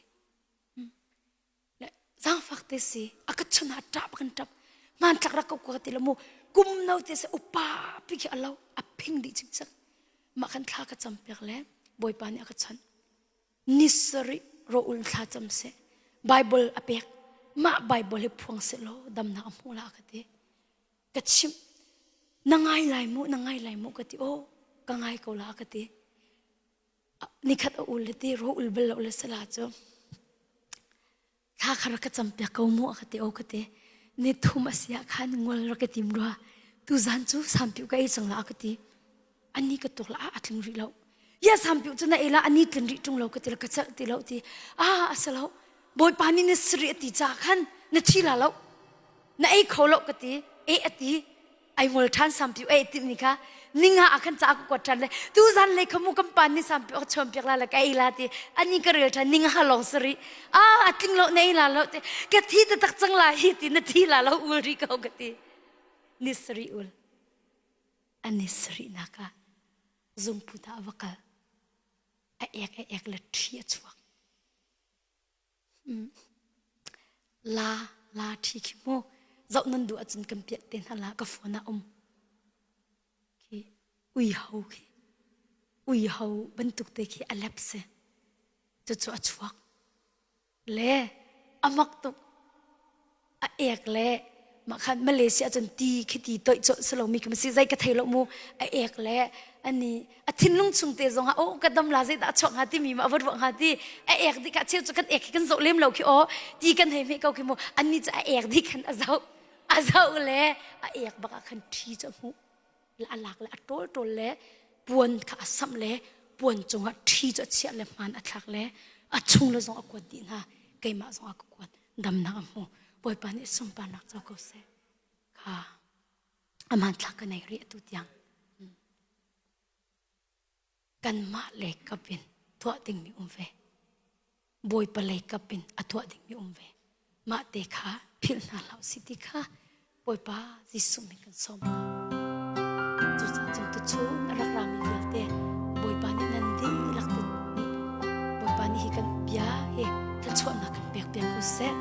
Le zaangfak te si a ka chun ah ṭap kan ṭap. Hmantlak rak ko ka ti lo mu. Kum no te se upa pi khi a lo a phing dih chikchak. Mah kan thla ka cam piak le Bawipa nih a ka chanh. Ni sarih rawul thla cam seh. Bible a pek. Mah Bible hi phuang seh law damnak a hmuh la ka ti. Ka chimh na ngai lai mu na ngai lai mu ka ti aw ka ngai ko la ka ti nikhat a ul le ti ro ul bal lo le sala cu thla kha rak ka cam piak ko mu ka ti aw ka ti ni thum a si ah khan ngol rak ka tim rua tu zan cu sampiu ka ei cang la ka ti ani ka tuk la a tling rih lo ya sampiu cu na ei la ani tlin rih ṭung lo ka ti la ka celh ti lo ti a asalo bawipa nih na siri a ti ca khan na thi la lo na ei kho lo ka ti e a ti ai ngol ṭhan sampiu ei ti ni kha ninga ah khan ca ka kuat ṭhan le tu zan lei kha mu kan pan ni sampiu ka chom piak la la ka ei la ti ani ka rel ṭhan ninga long sari a a tling lo na ei la lo ti ka thi ta tak cang la hi ti na thi la lo ul ri ko ka ti ni sari ul ani sari nak ah zungpu ta va kal a ek a ek le ṭhi a chuak La la ṭhi khi mu zoh nan duh ahcun kan piah te hna la ka phone ah um khi uiho khi uiho bantuk te khi a lep si cucu a chuak le a mak tuk a ek le mah khan Malaysia cun ti khi ti toih colh si lomi khi si zei ka thei lo mu a ek le ani a thinlung chung te zong ah oh ka dam la zeidah a chuak hnga timi ma a va ruah hnga ti a ek dik ah cheu cu kan ek khi kan zoh lem lo khi aw ti kan hei hmeh ko khi mu anni cu a ek dik khan a zoh a zoh le a ek bak ah khan ṭhi cu a hmuh a lak le a ṭawl ṭawl le puan kha a samh le puan cungah ṭhi cu a chiah le hmaan a thlak le a chung le zong a kuat dih hna keimah zong a ka kuat damnak a hmu bawipa nih sunparnak co ko seh kha a hmanthlak ka nei rih atu tiang kanmah lei kap in tuah dingmi um ve Bawipa lei kap in a tuah dingmi um ve. Mah te kha philh hna hlah usih ti kha Bawipa Jesuh min kan sawm hna. Cucaah cun tuchun a rak rami vialte Bawipa nih nan dihlak te nih Bawipa nih hi kan bia hi thluachuahnak kan pek piak ko seh.